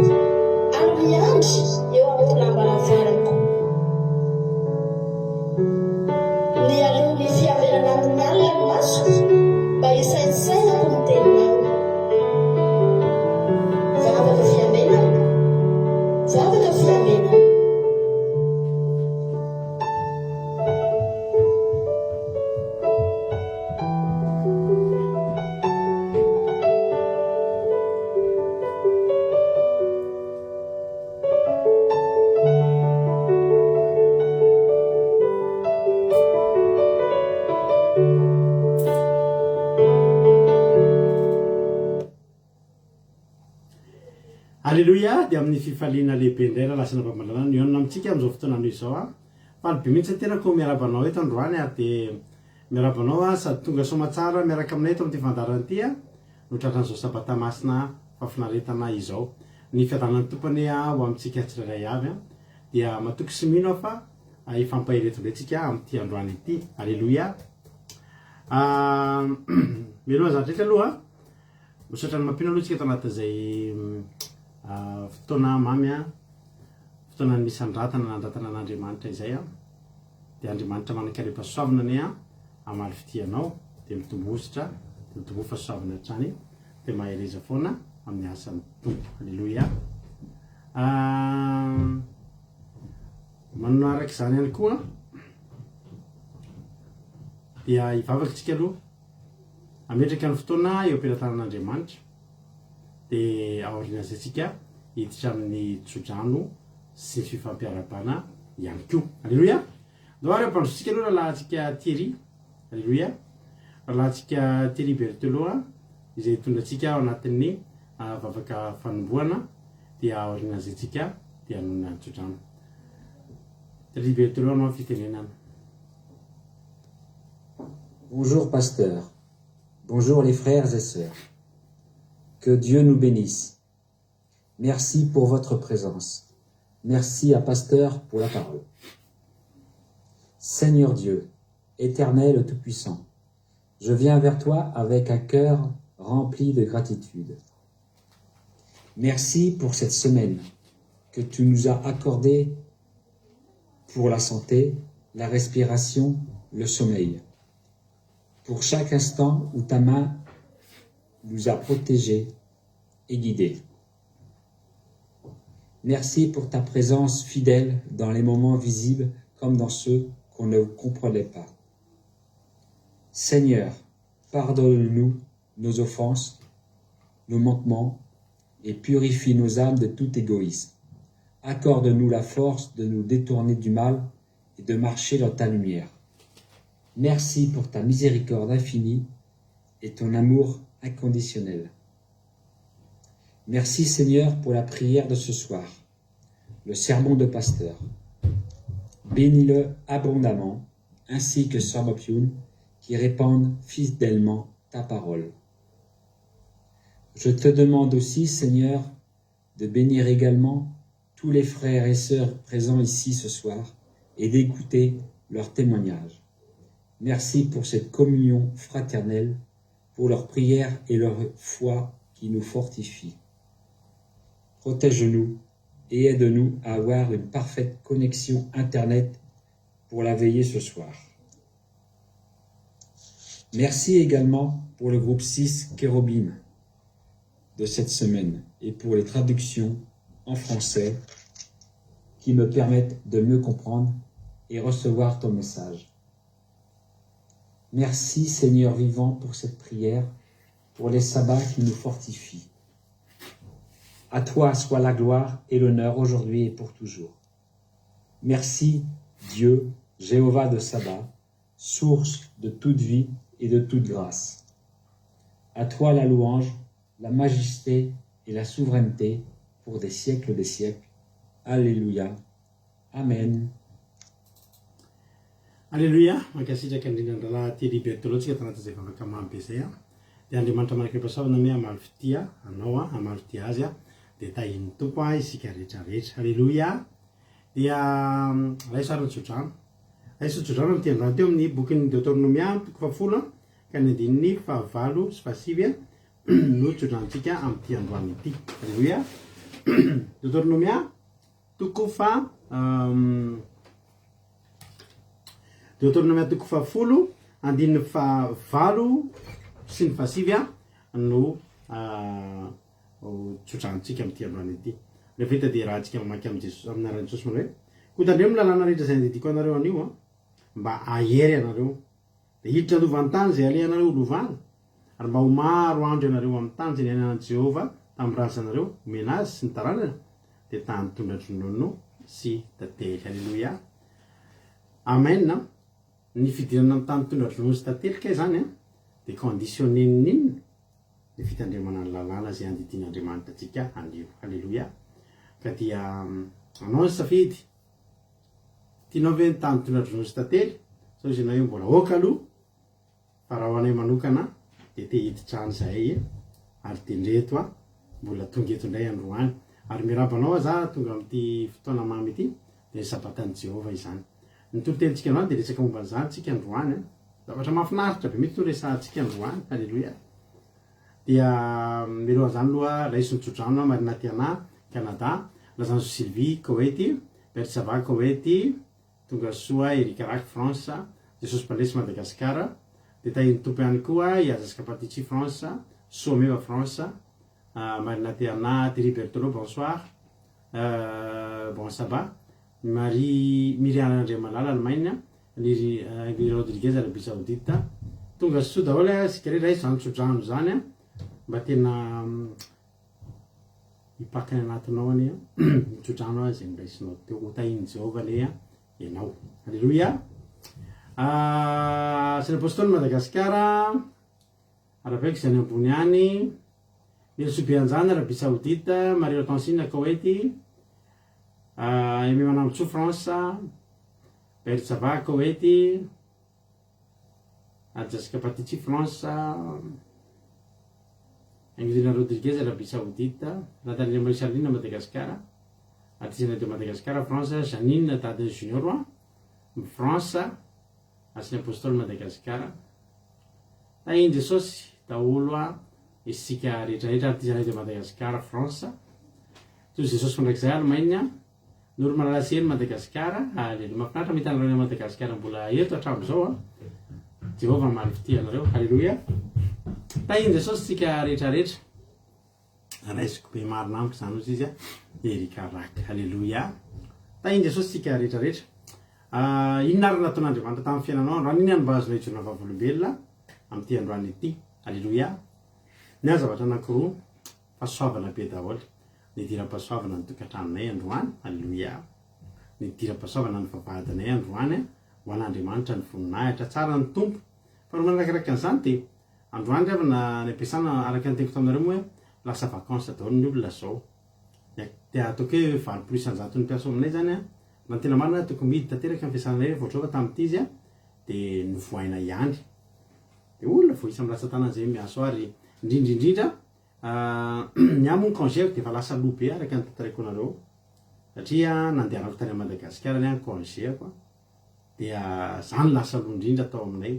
ary miandry eo am-tolam-baravarako. Mialoha ny fiambenana amin'ny alina ny masoko mba hisaintsainako ny teninao. Vavaka fiambenana, vavaka fiambenana. Aleloia! Dia amin'ny fifaliana lehibe indray rahalahy sy anabavy malala no hihaonana amintsika amin'izao fotoana anio izao an. Faly be mihitsy ny tenako miarahaba anao eto androany ary dia miarahaba anao an sady tonga soamatsara miaraka aminay eto amin'ity fandaharana ity an no tratran'izao sabata masina fahafinaretana izao. Ny fiadanan'ny Tompo anie ho amintsika tsirairay avy an. Dia matoky sy mino aho fa hifampahery eto indray tsika amin'ity androany ity. Aleloia! Mialohan'ny zavatra rehetra aloha, misaotra ny mampino aloha tsika ato anatin'izay fotoana mamy an, fotoana nisandratana nandratana an'Andriamanitra izay an. Dia Andriamanitra manan-karem-pahasoavana anie an, hamaly fitia anao, dia mitomboa hosotra, dia mitomboa fahasoavana hatrany. Dia mahereza foana amin'ny asan'ny Tompo. Aleloia. Manaraka izany ihany koa dia hivavaka isika aloha hametraka ny fotoana eo am-pelatanan'Andriamanitra dia aorian'izay isika hiditra amin'ny tsodrano sy ny fifampiarahabana ihany koa. Aleloia. Ndao ary ampandrosotsika aloha rahalahintsika Thierry. Aleloia. Rahalahintsika Thierry Berthelot izay hitondra antsika ao anatin'ny vavaka fanombohana dia aorian'izay tsika dia hanonona ny tsodrano. Thierry Berthelot anao fitenenana. Bonjour pasteur. Bonjour les frères et sœurs. Que Dieu nous bénisse. Merci pour votre présence. Merci à Pasteur pour la parole. Seigneur Dieu, éternel Tout-Puissant, je viens vers toi avec un cœur rempli de gratitude. Merci pour cette semaine que tu nous as accordée pour la santé, la respiration, le sommeil. Pour chaque instant où ta main nous a protégés et guidés. Merci pour ta présence fidèle dans les moments visibles comme dans ceux qu'on ne comprenait pas. Seigneur, pardonne-nous nos offenses, nos manquements et purifie nos âmes de tout égoïsme. Accorde-nous la force de nous détourner du mal et de marcher dans ta lumière. Merci pour ta miséricorde infinie et ton amour inconditionnel. Merci Seigneur pour la prière de ce soir, le sermon de pasteur. Bénis-le abondamment, ainsi que Sœur Mopioun, qui répande fidèlement ta parole. Je te demande aussi, Seigneur, de bénir également tous les frères et sœurs présents ici ce soir et d'écouter leurs témoignages. Merci pour cette communion fraternelle, pour leurs prières et leur foi qui nous fortifie. Protège-nous et aide-nous à avoir une parfaite connexion Internet pour la veillée ce soir. Merci également pour le groupe 6 Kérobim de cette semaine et pour les traductions en français qui me permettent de mieux comprendre et recevoir ton message. Merci Seigneur vivant pour cette prière, pour les sabbats qui nous fortifient. À toi soit la gloire et l'honneur aujourd'hui et pour toujours. Merci. Dieu, Jéhovah de Saba, source de toute vie et de toute grâce. À toi la louange, la majesté et la souveraineté pour des siècles des siècles. Alléluia. Amen. Aleloia, mankasitraka indrindra ny rahalahy Thierry Berthelot tsika tanatin'izay vavaka mamy be izay an. Dia Andriamanitra manakaipasoavana anie hamaly fitia anao an, hamaly fitia azy an, dia tahian'ny Tompo an isika rehetra rehetra. Aleloia. Dia raiso ary ny tsodrano. Raiso ny tsodrano amin'ity androany ity ao amin'ny bokin'ny Deoteronomia toko fahafolo an, ka ny andininy fahavalo sy fahasivy an no tsodranontsika amin'ity androany ity. Aleloia. Deoteronomia Toko faha Deoteronomia toko fahafolo andininy fahavalo sy ny fahasivy no tsodranontsika amin'ity androany ity. Rehefa hita dia iarahantsika mamaky amin'i Jesosy amin'ny anaran'i Jesosy manao hoe, Koa tandremo ny lalàna rehetra izay andidiako anareo anio an, mba hahery anareo. Dia hiditra handova ny tany izay alehanareo ho lovana, ary mba ho maro andro ianareo amin'ny tany izay niainan'i Jehovah tamin'ny razanareo homena azy sy ny taranany, dia tany tondra-dronono sy tantely. Haleloia! Amen! Ny fidirana amin'ny tany tondra-dronono sy tantely kay izany dia conditionner-n'ny inona? Ny fitandremana ny lalàna izay andidian'Andriamanitra antsika anio. Haleloia! Ka dia anao ny safidy. Tianao ve ny tany tondra-dronono sy tantely? Sao izy ianao hoe mbola ok aloha fa raha ho anay manokana dia te hiditra any zahay e! Ary dia ndreto aho mbola tonga eto indray androany. Ary miarahaba anao aho za tonga amin'ity fotoana mamy ity dia ny sabatan'i Jehovah izany. Ny toritenintsika androany dia resaka momba an'izany tsika androany an! Zavatra mahafinaritra be mihitsy no resahantsika androany. Haleloia! Dia mialohan'izany aloha raiso ny tsodrano Marina Tiana, Canada, Lazanjo Sylvie, Koety, Bertsava, Koety, Tongasoa Eric Rack, France, Jesosy Mpandresy, Madagascar, dia tahin'ny Tompo ihany koa i Azaska Patici, France, Soameva, France, Marina Tiana, Thierry Berthelot, bonsoir, bon sabbat, Marie Myriana Andriamalala, Allemagne, Niry Ingrid Rodriguez, Arabie Saoudite. Tonga soa daholo a, isika rehetra, raiso izany tsodrano izany a, mba tena hipaka any anatinao anie ny tsodrano izay noraisinao teo. Ho tahin'i Jehovah anie ianao. Alléluia. Asan'ny Apôstôly Madagasikara, Arabaiko izay any ambony any. Nelisoa Beanjana, Arabie Saoudite, Marie Hortensine, Koety, Aimé Manambotsoa, France, Bertsava, Koety, ary Jessica Patici, France, Angelina Rodriguez, Arabie Saoudite, Nathalie Marie Charline, Madagascar, Artisanat de Madagascar, France, Janine Dadin Junior, France, Asin'ny Apostoly Madagascar. Tahin'i Jesosy daholo a isika rehetra rehetra Artisanat de Madagascar, France. Toy Jesosy mandrakizay Allemagne. Noro Malala sy Hery Madagascar. Aleloia. Mahafinaritra mahita anareo any Madagascar mbola eto hatramin'izao a. Jehovah hamaly fitia anareo. Haleloia. Tahin'i Jesosy tsika rehetra rehetra. Raisiko be marina amiko izany hozy izy a. Erika Rack. Haleloia. Tahin'i Jesosy tsika rehetra rehetra. Ah, inona ary nataon'Andriamanitra tamin'ny fiainanao androany? Inona no mba azonao ijoroana vavolombelona amin'ity androany ity? Haleloia. Ny ahy zavatra anankiroa, fahasoavana be daholo. Nidiram-pahasoavana ny tokantranonay androany. Haleloia. Nidiram-pahasoavana ny vavahadinay androany. Ho an'Andriamanitra ny voninahitra. Tsara ny Tompo. Faharoa manarakaraka an'izany dia androany ry havana any am-piasana araka ny teniko taminareo moa hoe lasa vacances daholo ny olona zao. Dia ataoko hoe 80 isan-jaton'ny mpiasa ao aminay zany an, raha ny tena marina tokony mihidy tanteraka ny fiasananay rehefa ohatr'izao fa tamin'ity izy an dia novohaina ihany. Dia olona voaisa amin'ny ratsan-tanana izay miasa ao ary indrindra indrindra ny ahy moa ny congé-ko dia efa lasa aloha be araka ny tantaraiko anareo satria nandehanako tany Madagasikara ny ahy ny congé-ko an. Dia za no lasa aloha indrindra tao aminay.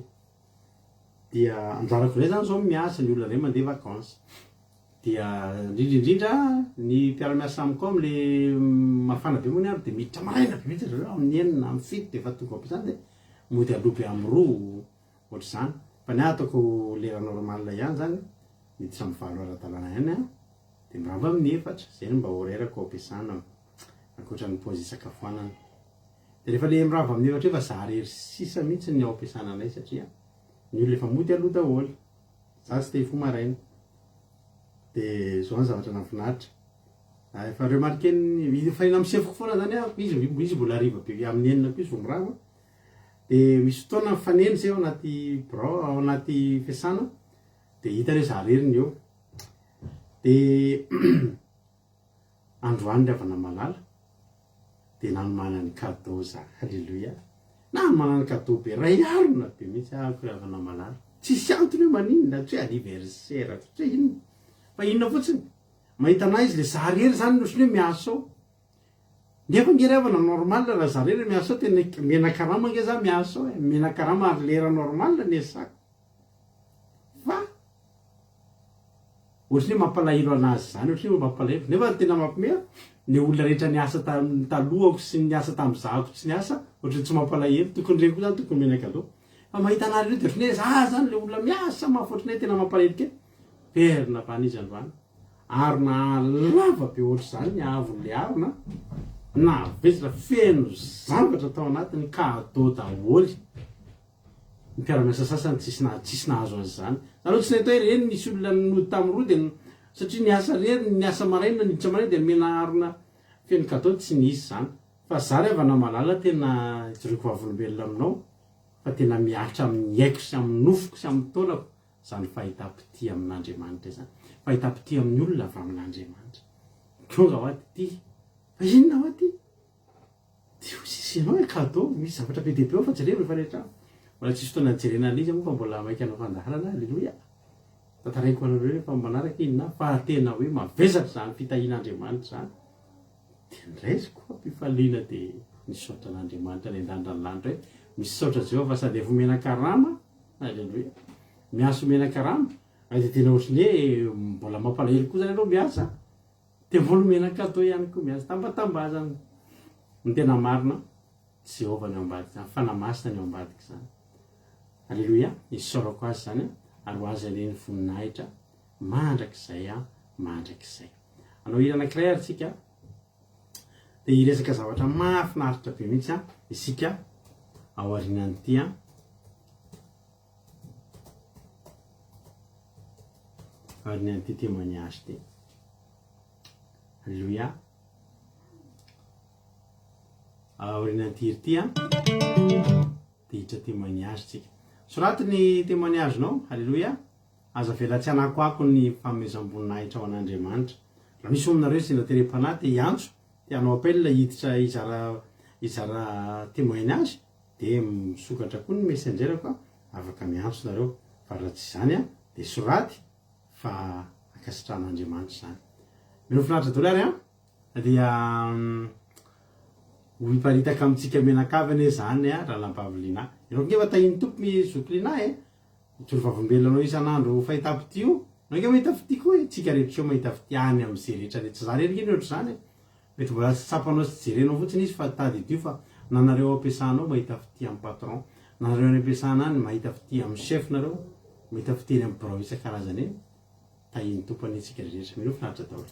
Dia anjarako indray zany zao miasa, ny olona indray mandeha vacances. Dia indrindra indrindra ny mpiara-miasa amiko ao amle mafana be moa ny andro dia miditra maraina be mihitsy zareo amin'ny enina, amin'ny fito dia efa tonga ao am-piasana dia mody aloha be amin'ny roa ohatr'izany. Fa ny ahy ataoko lera normal ihany zany, miditra amin'ny valo ara-dalàna ihany aho dia mirava amin'ny efatra, zay no mba horaire-ko ao am-piasana ankoatra ny pause isakafoanana. Dia rehefa le mirava amin'ny efatra eo efa za rery sisa mihitsy ny ao am-piasana anay satria ny olona efa mody aloha daholo. Za tsy te hifoha maraina. Dia zao ny zavatra nahafinaritra. Efa remarquer-ny, efa eny amin'ny sefoko foana zany aho, izy izy mbola hariva be amin'ny enina koa izy vao mirava. Dia misy fotoana mifanena izay ao anaty birao, ao anaty fiasana, dia hitany hoe za irery ny eo. Dia androany ry havana malala, dia nanomanany cadeau za, haleloia. Nanomanany cadeau be, ray alina be mihitsy ahako ry havana malala. Tsisy antony hoe maninona, tsy hoe anniversaire, tsy hoe inona, fa inona fotsiny. Mahita anah izy le za rery zany no ohatran'ny hoe miasa ao. Nefa nge ry havana normal raha za rery miasa ao tena omena karama nge za miasa ao e, omena karama ary lera normal ny asako. Fa ohatran'ny hoe mampalahelo anazy zany, ohatran'ny hoe mampalahelo. Nefa ny tena mampime ny olona rehetra niasa tamin'ny talohako sy niasa tamin'ny zahako tsy niasa ohatran'ny tsy mampalahelo. Tokony ireny koa zany tokony omena cadeau. Fa mahita anah reo de ohatran'ny hoe za zany le olona miasa mafy ohatran'ny hoe tena mampalahelo kely. Verina avy any izy androany. Arona lava be ohatr'izany ny haavon'ilay arona, navesatra feno zavatra tao anatiny, cadeau daholo. Ny mpiara-miasa sasany tsisy na tsisy nahazo an'izany. Za aloha tsy nahita hoe ireny nisy olona nody tamin'ny roa dia satria niasa irery, niasa maraina, niditra maraina dia nomena arona feno cadeau, tsy nisy izany. Fa za ry havana malala tena ijoroako vavolombelona aminao fa tena mihatra amin'ny aiko sy amin'ny nofoko sy amin'ny taolako Izany fahitam-pitia amin'Andriamanitra izany. Fahitam-pitia amin'ny olona avy amin'Andriamanitra. Tonga hoa ty. Fa inona hoa ty? Ty hoy sisa ianao hoe cadeau, misy zavatra be dia be ao fa jereo rehefa rehetra. Mbola tsisy fotoana nijerena an'izy moa fa mbola maika hanao fandaharana. Aleloia. Tantaraiko anareo rehefa manaraka inona fa tena hoe mavesatra izany fitahian'Andriamanitra izany. Dia niraisiko am-pifaliana dia nisaotra an'Andriamanitra any an-danitra ny lanitra hoe misaotra Jehovah fa sady efa omena karama Aleloia. Miasa omena karama, ary dia tena ohatran'ny hoe mbola mampalahelo koa zany ianao miasa, dia mbola omena cadeau ihany koa miasa. Tambatambazana. Ny tena marina, Jehovah ny ao ambadika izany, Fanahy Masina ny ao ambadika izany. Aleloia. Isaorako azy izany, ary ho azy anie ny voninahitra mandrakizay mandrakizay. Hanao hira anankiray ary tsika. Dia hiresaka zavatra mahafinaritra be mihitsy isika ao aorianan'ity an. Aorianan'ity témoignage ity. Alléluia. Aorianan'ity hira ity an. Dia hiditra témoignage tsika. Soraty ny témoignage-nao. Alléluia. Aza avela tsy hanakoako ny fanomezam-boninahitra ho an'Andriamanitra. Raha misy aminareo sendra terem-panahy te hiantso, te hanao appel hiditra hizara hizara témoignage dia misokatra koa ny messenger-ko afaka miantso nareo. Fa raha tsy izany an, dia soraty fa ankasitrahan'Andriamanitra izany. Mino finaritra daholo ary an! Dia ho hiparitaka amintsika mianakavy anie izany Ranabavy Lina. Ianao koa nge efa tahin'ny Tompo mi zoky Lina e! Mijoro vavolombelona anao isan'andro ho fahitam-pitia io. Anao ange mahita fitia koa e, tsika rehetra eo mahita fitia any amin'izay rehetra rehetra. Za rery ange no ohatr'izany e. Mety mbola tsy tsapanao sy jerenao fotsiny izy fa tadidio fa na nareo ao am-piasana ao mahita fitia amin'ny patron, na nareo any am-piasana any mahita fitia amin'ny chef nareo, mahita fitia eny amin'ny birao isan-karazany eny. Tahian'ny Tompo anie tsika rehetra. Mino finaritra daholo.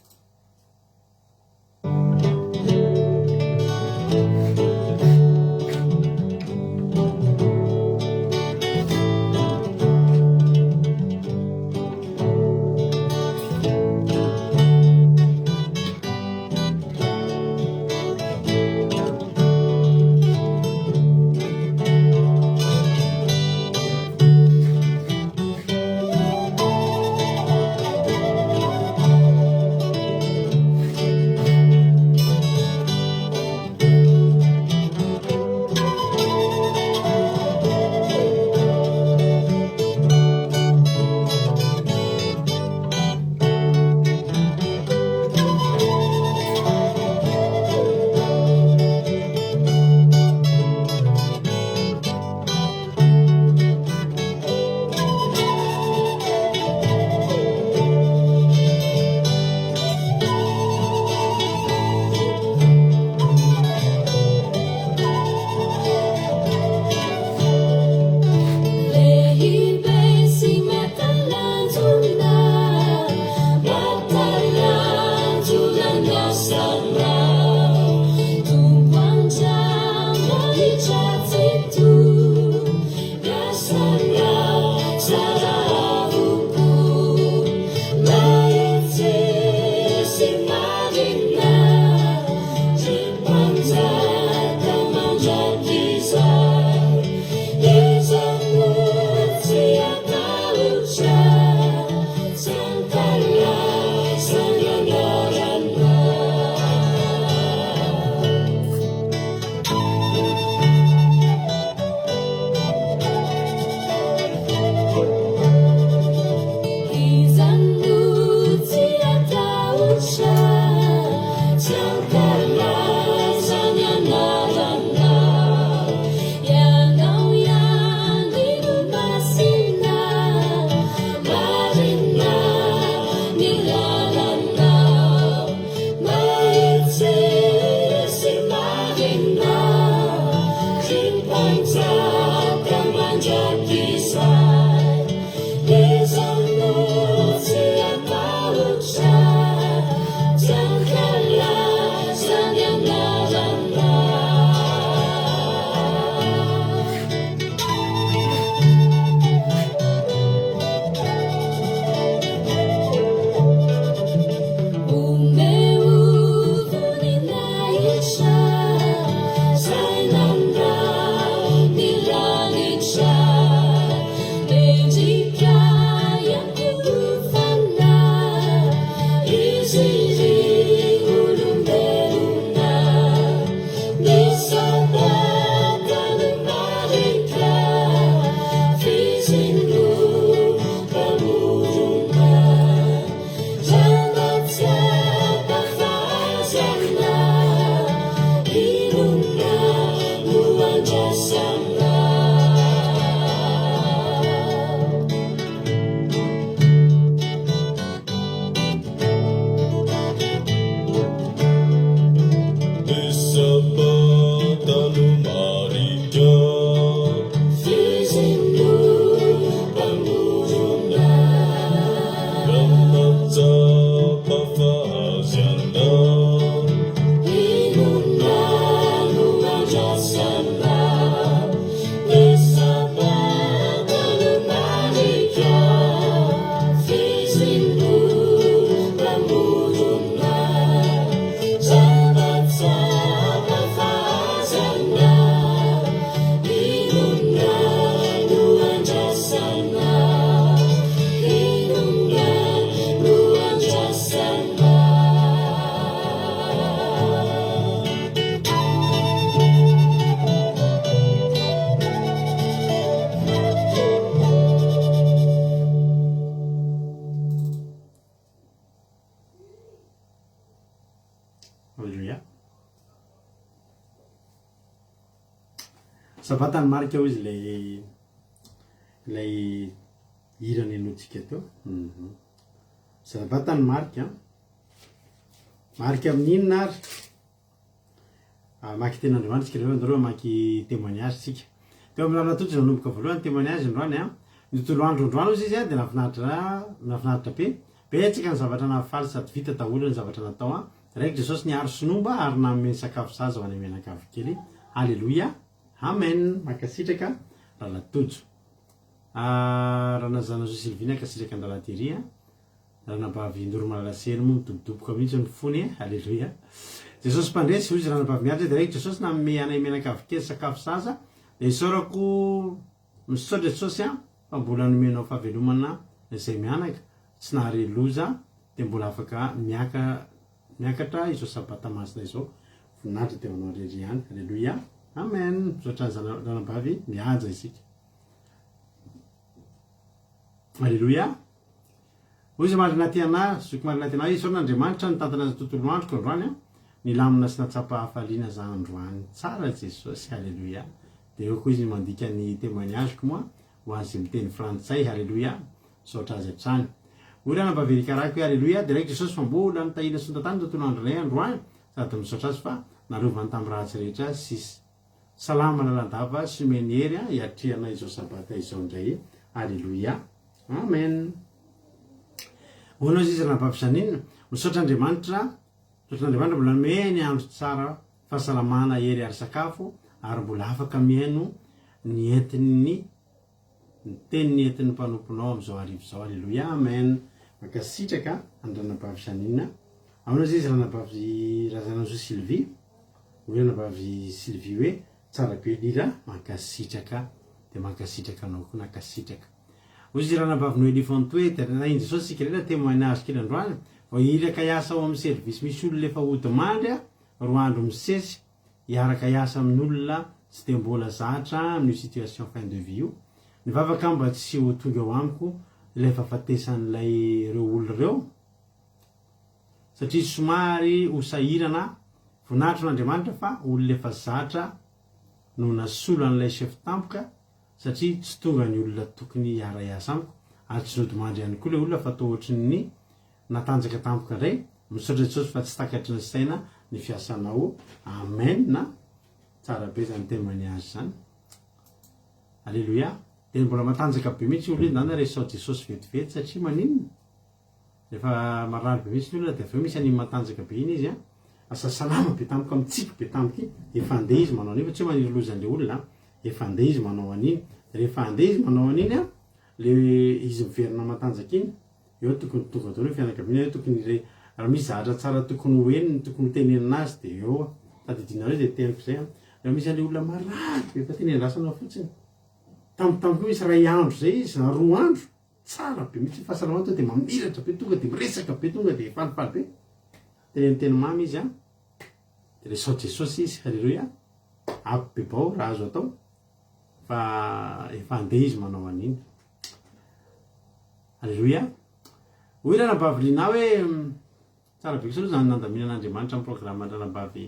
Sabata ny marika hoy izy ilay ilay hira nenointsika teo. Mhm. Sabata ny marika. Marika amin'ny inona ary? Hamaky tenin'Andriamanitra isika rehefa andao aloha hamaky témoignage isika. Teo amin'ny lalana tojo nanomboka voalohany témoignage androany an. Ny tontolo andro androany hozy izy an dia nahafinaritra nahafinaritra be. Betsaka ny zavatra nahafaly sady vita daholo ny zavatra natao an. Raiko Jesosy niaro sy nomba ary nanome ny sakafo sahaza ho anay mianakavy kely. Aleloia. Amen. Mankasitraka Lalatojo. Ah, Ranazanazo Sylvie nankasitraka an-dRalatery an. Ranabavy Noromalala Seny moa midobodoboka mihitsy ny fony e! Aleloia! Jesosy Mpandresy, hoy izy Ranabavy Miaritra dia raikitra Jesosy nanome anay mianakavy kely sakafo sahaza dia isaorako misaotra Jesosy an fa mbola nomenao fahavelomana izay mianaka tsy nahare loza dia mbola afaka miaka miakatra izao sabata masina izao voninahitra dia ho anao irery ihany Aleloia Amen misaotra an'i Ranabavy Mihaja isika Aleloia Hoy izy marina tia anah, zoky marina tia anah, isaorana Andriamanitra nitantana ny tontolo androko androany an, nilamina sy natsapa hafaliana za androany, tsara Jesosy, haleloia, dia eo koa izy mandika ny témoignage-ko moa ho an'izay miteny frantsay, haleloia, misaotra azy hatrany. Hoy ranabavy Erika Rako hoe haleloia, deraiko Jesosy fa mbola nitahina sy notantany ny tontolo andronay androany, sady misaotra azy fa narovany tamin'ny ratsy rehetra sy Salama lalandava sy omeny hery hiatrehana izao sabata izao indray Aleloia Amen Hono izy ranabavy Janine misaotra Andriamanitra misaotra Andriamanitra mbola nomeny andro tsara fahasalamana hery ary sakafo ary mbola afaka mihaino ny entin'ny Ny teny entin'ny mpanomponao amin'izao hariva izao. Aleloia Amen. Mankasitraka an-dRanabavy Janine. Ahoana izay izy Ranabavy Razananjoa Sylvie? Hoy Ranabavy Sylvie hoe tsara be ny hira, mankasitraka. Dia mankasitraka anao koa nankasitraka. Hoy izy Ranabavy Noelie Fontoe, dia narahin'i Jesosy isika rehetra témoignage kely androany, vao iraka hiasa ao amin'ny service misy olona efa hodimandry aho, roa andro misesy, hiaraka hiasa amin'olona tsy dia mbola zatra amin'io situation fin de vie io. Nivavaka aho mba tsy ho tonga eo amiko ilay fahafatesan'ilay ireo olona ireo satria somary ho sahirana aho. Voninahitro an'Andriamanitra fa olona efa zatra no nasolo an'ilay chef tampoka satria tsy tonga ny olona tokony hiara-hiasa amiko ary tsy nodimandry ihany koa ilay olona fa toa ohatrin'ny Natanjaka tampoka indray, misaotra Jesosy fa tsy takatry ny saina ny fiasanao, Amen a! Tsara be zany témoignage zany. Alléluia. Dia mbola matanjaka be mihitsy io olona io, ndana resao Jesosy vetivety satria maninona? Rehefa marary be mihitsy ny olona dia avy eo misy an'iny matanjaka be iny izy an, asa salama be tampoka mitsiky be tampoka iny, efa handeha izy manao an'iny fa tsy hoe maniry loza an'ilay olona an, efa handeha izy manao an'iny, rehefa handeha izy manao an'iny an, le izy miverina matanjaka iny, Eo tokony tonga daholo ny fianakaviana, eo tokony re raha misy zavatra tsara tokony ho henony, tokony ho tenenina azy dia eo. Tadidinareo izay teniko izay an. Raha misy an'ilay olona marary be fa tena iandrasana fotsiny. Tampotampoka eo misy iray andro izay izy na roa andro, tsara be mihitsy ny fahasalamany, tonga dia mamiratra be, tonga dia miresaka be, tonga dia falifaly be. Teneno teny mamy izy an. Dia resaho Jesosy izy, haleloia. Ampibebao raha azo atao fa efa handeha izy manao an'iny. Aleloia. Hoy Ranabavy Lina hoe, Tsara be kosa aloha izany nandaminan'Andriamanitra ny programan-dRanabavy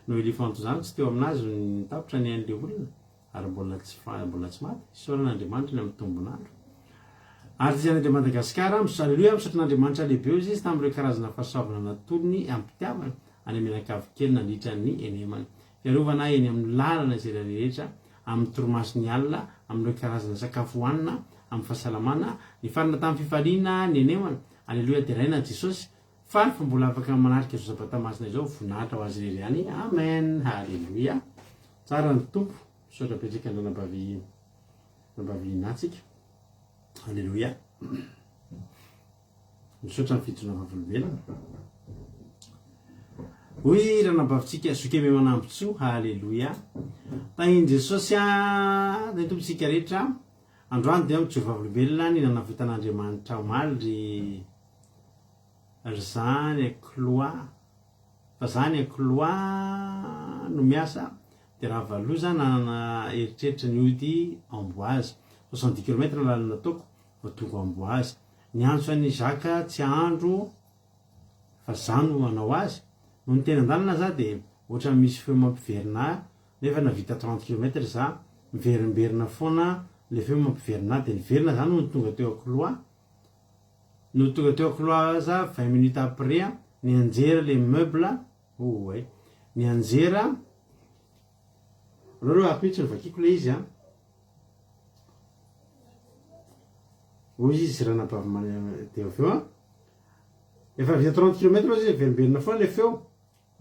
Noelie Font izany, tsy teo aminazy ny tapitra ny ain'ilay olona, ary mbola tsy mbola tsy maty. Isaorana Andriamanitra ny amin'ny tombon'andro. Ary tsy izany de Madagasikara, Aleloia, misaotra an'Andriamanitra lehibe hoy izy tamin'ireo karazana fahasoavana natolony am-pitiavana any Menakavy kely nandritra ny henemana. Fiarovana eny amin'ny lalana izay rehetra, amin'ny torimason'ny alina, amin'ireo karazana sakafo hohanina, amin'ny fahasalamana, nifarana tamin'ny fifaliana ny henemana. Aleloia deraina Jesosy. Faly fa mbola afaka manatrika izao sabata masina izao, voninahitra ho Azy irery ihany. Amen. Haleloia. Tsara ny Tompo. Misaotra betsaka an-dRanabavy Ranabavy Natsika. Aleloia. Misaotra ny fijoroana vavolombelona. Hoy ranabavintsika Zoky Aimé Manambotsoa, Haleloia. Tahin'i Jesosy a, tahin'ny Tompo isika rehetra. Androany dia mijoro vavolombelona ny nanavotan'Andriamanitra omaly ry ry zany akloa fa zany akloa no miasa dia ravaloza nanana eritreritra ny hody Amboise 70 kilomètre ny lalana nataoko vao tonga Amboise Niantso an'i Jacques tsy hahandro fa za no hanao azy, nony teny an-dalana za dia ohatran'ny misy feo mampiverina ahy nefa navita 30 kilomètre za Miverimberina foana le feo mampiverina ahy de niverina za nony tonga teo Ankoloa, nony tonga teo Ankoloa za 20 minutes après nianjera le meuble, oay, nianjera, aleo aloha ato mihitsy no vakiko le izy an, hoy izy ranabavy de avy eo an, efa vita 30 kilomètre izy miverimberina foana le feo,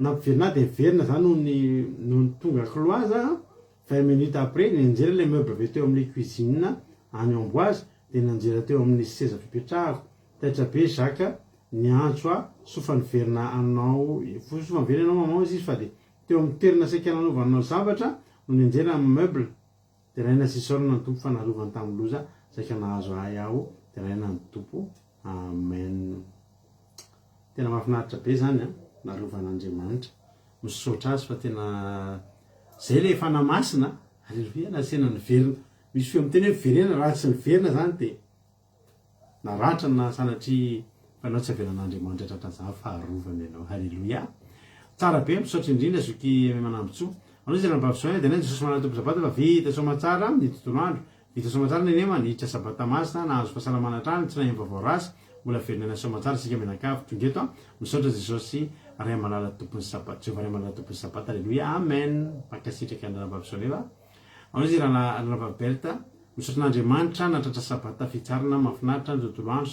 Nampiverina ahy dia niverina za nony nony tonga klo za 20 minutes après nianjera ilay meuble be teo amin'ilay cuisine any Amboise dia nianjera teo amin'ny seza fipetrahako taitra be Jacques niantso ahy soa fa niverina anao soa fa niverina ianao maman hoy izy fa dia teo amin'ny toerana saika nanaovanao zavatra no nianjera ny meuble Deraina sy isaorana ny Tompo fa narovany tamin'ny loza saika nahazo ahy aho deraina ny Tompo Amen tena mahafinaritra be zany an narovan'Andriamanitra misaotra azy fa tena zay le fanahy masina aleloia nasena niverina misy feo miteny hoe miverena raha tsy niverina zany de Naratra na sanatria fa ianao tsy avelan'Andriamanitra tratran'izany fa arovany ianao. Haleloia. Tsara be, misaotra indrindra zoky Aimé Manambintsoa. Anao izy ranabavy Sonia dia anay Jesosy manana Tompo Sabata fa vita soamatsara ny tontolo andro. Vita soamatsara ny Nema, niditra Sabata masina, nahazo fahasalamana hatrany, tsy naheno vaovao ratsy, mbola velona aina soamatsara isika mianakavy tonga eto. Misaotra Jesosy Ray malala Tompon'ny Sabata, Jehovah Ray malala Tompon'ny Sabata. Aleloia. Amen. Mankasitraka ny ranabavy Sonia fa. Anao izy ranabavy Bertha. Misaotra an'Andriamanitra nahatratra sabata fitsarana mahafinaritra ny tontolo andro.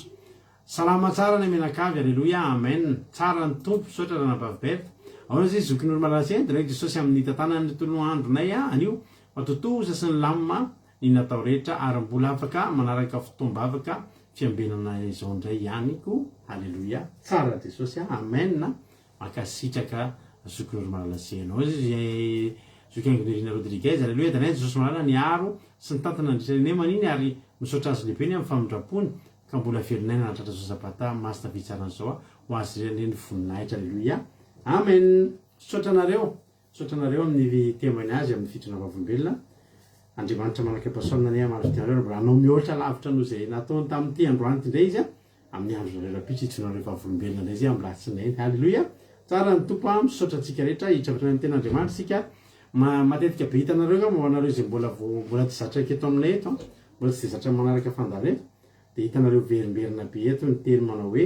Salama tsara ny mianakavy Aleloia Amen tsara ny Tompo misaotra ranabavy Berthe Ahoana izy zokin'olo malala sy Deraiko Jesosy amin'ny nitantanany ny tontolo andronay anio fa tontosa sy nilamina ny natao rehetra ary mbola afaka manaraka fotoam-bavaka fiambenana izao indray ihany ko Aleloia tsara Jesosy Amen Mankasitraka zoky Noromalala sy enao izy zoky Haingonirina Rodriguez Aleloia Danae Jesosy Malala niaro sy nitantana nandritra ny nemana iny ary misaotra azy lehibe ny amin'ny famindrampony ka mbola velon'aina nahatratra izao sabata masina fitsarana izao ho azy irery anie ny voninahitra Aleloia Amen Misaotra anareo Misaotra anareo amin'ny témoignage amin'ny fitondrana vavolombelona Andriamanitra manak'Apasolona anie hamaly fitia anareo ary mbola hanao mihoatra lavitra noho izay nataony tamin'ity androany ity indray izy Amin'ny andronareo rahampitso hijoroanareo vavolombelona indray izay amin'ny latsinainy. Haleloia! Tsara ny Tompo a! Misaotra antsika rehetra hiditra avy hatrany amin'ny tenin'Andriamanitra isika. Ma, matetika be hitanareo angamba ho anareo izay mbola vao, mbola tsy zatra eto aminay eto an, mbola tsy dia zatra manaraka fandaharana eto, dia hitanareo miverimberina be eto ny teny manao hoe,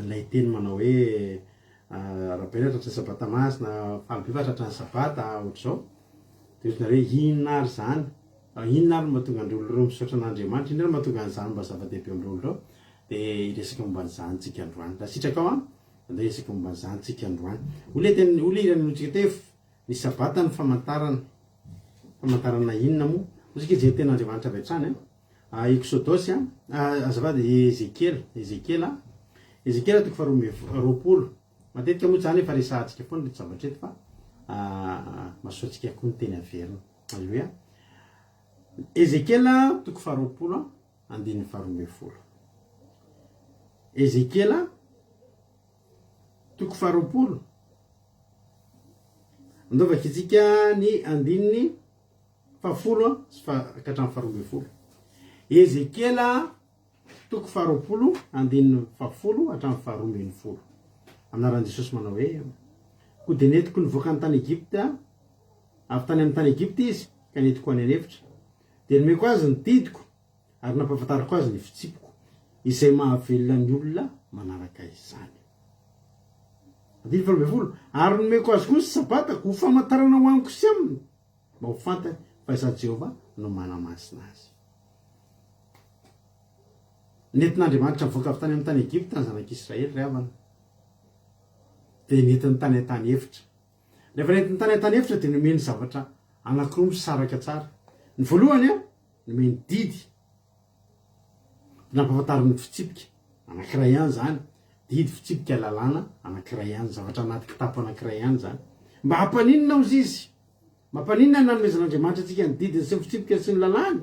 ilay teny manao hoe, Rabeana tratran'ny sabata masina, faly be fa tratran'ny sabata, ohatr'izao. Dia ohatranareo hoe inona ary izany? Inona ary no mahatonga an'ireo olona ireo misaotra an'Andriamanitra? Inona ary no mahatonga an'izany mba zava-dehibe amin'ireo olona ireo? Dia hiresaka momba an'izany tsika androany. Raha sitrakao an, andeha hiresaka momba an'izany tsika androany. Hoy ilay teny, hoy ilay hira ninoantsika teo, ny sabata no famantarana. Famantarana inona moa? Hoy isika hijery tenin'Andriamanitra avy hatrany an. Ah, Eksodosy an, ah, azafady, Ezekiela, Ezekiela, Ezekiela toko faharoa ambin'ny 20. Matetika moa izany efa resahantsika foana ireto zavatra ireto fa ah, mahasoa antsika koa ny teny averina. Aleloia. Ezekiela toko faharoapolo andininy faharoa ambin'ny folo. Ezekiela toko faharoapolo. Andao vakintsika ny andininy fahafolo sy fa ka hatramin'ny faharoa ambin'ny folo. Ezekiela toko faharoapolo andininy fahafolo hatramin'ny faharoa ambin'ny folo. Amin'ny anaran'i Jesosy manao hoe, Koa dia nentiko nivoaka ny tany Egypta Avy tany amin'ny tany Egypta izy, ka nentiko ho any an'efitra. Dia nomeko azy ny didiko, ary nampahafantariko azy ny fitsipiko, izay mahavelona ny olona manaraka izany. Andininy 18, Ary nomeko azy koa ny Sabatako ho famantarana ho amiko sy aminy, mba ho fantany fa Izaho Jehovah no manamasina azy. Nentin'Andriamanitra nivoaka avy tany amin'ny tany Egypta ny zanak'Israely, ry havana. Dia nentiny tany an-tany efitra. Rehefa nentiny tany an-tany efitra dia nomeny zavatra anankiroa misaraka tsara. Ny voalohany, nomeny didy, dia nampahafantariny ny fitsipika, anankiray ihany izany, didy, fitsipika, lalàna anankiray ihany, zavatra anaty kitapo anankiray ihany izany. Mba hampaninona hozy izy? Mampaninona ny nanomezan'Andriamanitra antsika ny didiny sy ny fitsipika sy ny lalàny?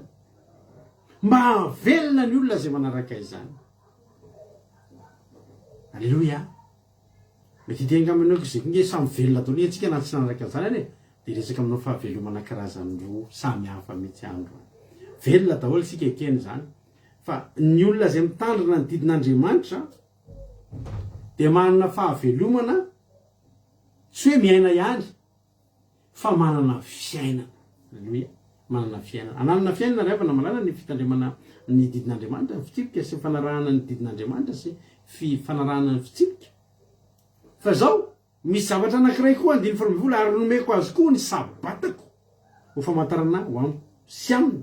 Mba hahavelona ny olona izay manaraka izany. Aleloia! Mety hiteny angamba ianao hoe zay nge samy velona daholo nge tsika na tsy nanaraka an'izany ary e! Dia hiresaka aminao fahavelomana karazany roa samy hafa mihitsy aho androany. Velona daholo isika ekena izany fa ny olona izay mitandrina ny didin'Andriamanitra dia manana fahavelomana tsy hoe miaina ihany. Fa manana fiainana. Aleloia. Manana fiainana. Ananana fiainana ry havana malala ny fitandremana ny didin'Andriamanitra, ny fitsipika sy ny fanarahana ny didin'Andriamanitra sy fi fanarahana ny fitsipika. Fa izao, misy zavatra anankiray koa andininy faharoa ambin'ny folo, ary nomeko azy koa ny sabatako ho famantarana ho amiko sy aminy,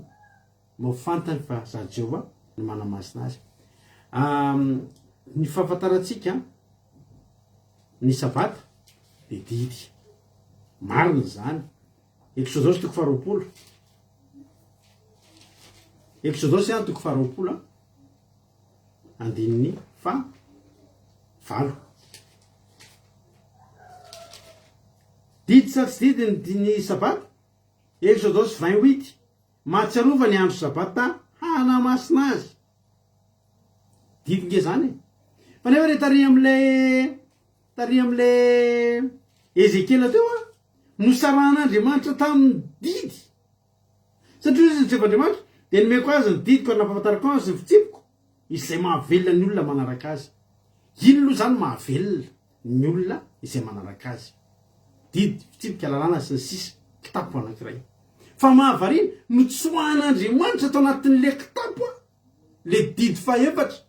mba ho fantany fa Izaho Jehovah no manamasina azy. Ny fahafantarantsika ny sabata dia didy. Marina izany. Eksodosy toko faharoapolo. Eksodosy an toko faharoapolo an. Andininy fa valo. Didy sa tsy didy ny ny sabata? Eksodosy 28. Mahatsiarova ny andro sabata hanamasina azy. Didy nge zany e. Fa nefa re tary am'le tary am'le Ezekiela teo a, nosarahan'Andriamanitra tamin'ny didy. Satria hoy izy ny Jehovah Andriamanitra, dia nomeko azy ny didiko ary nampahafantariko azy ny fitsipiko, izay mahavelona ny olona manaraka azy. Inona aloha izany mahavelona ny olona izay manaraka azy? Didy, fitsipika, lalàna sy ny sisa, kitapo anankiray. Fa mahavariana, notsoahan'Andriamanitra tao anatin'ilay kitapo a, le didy fahefatra.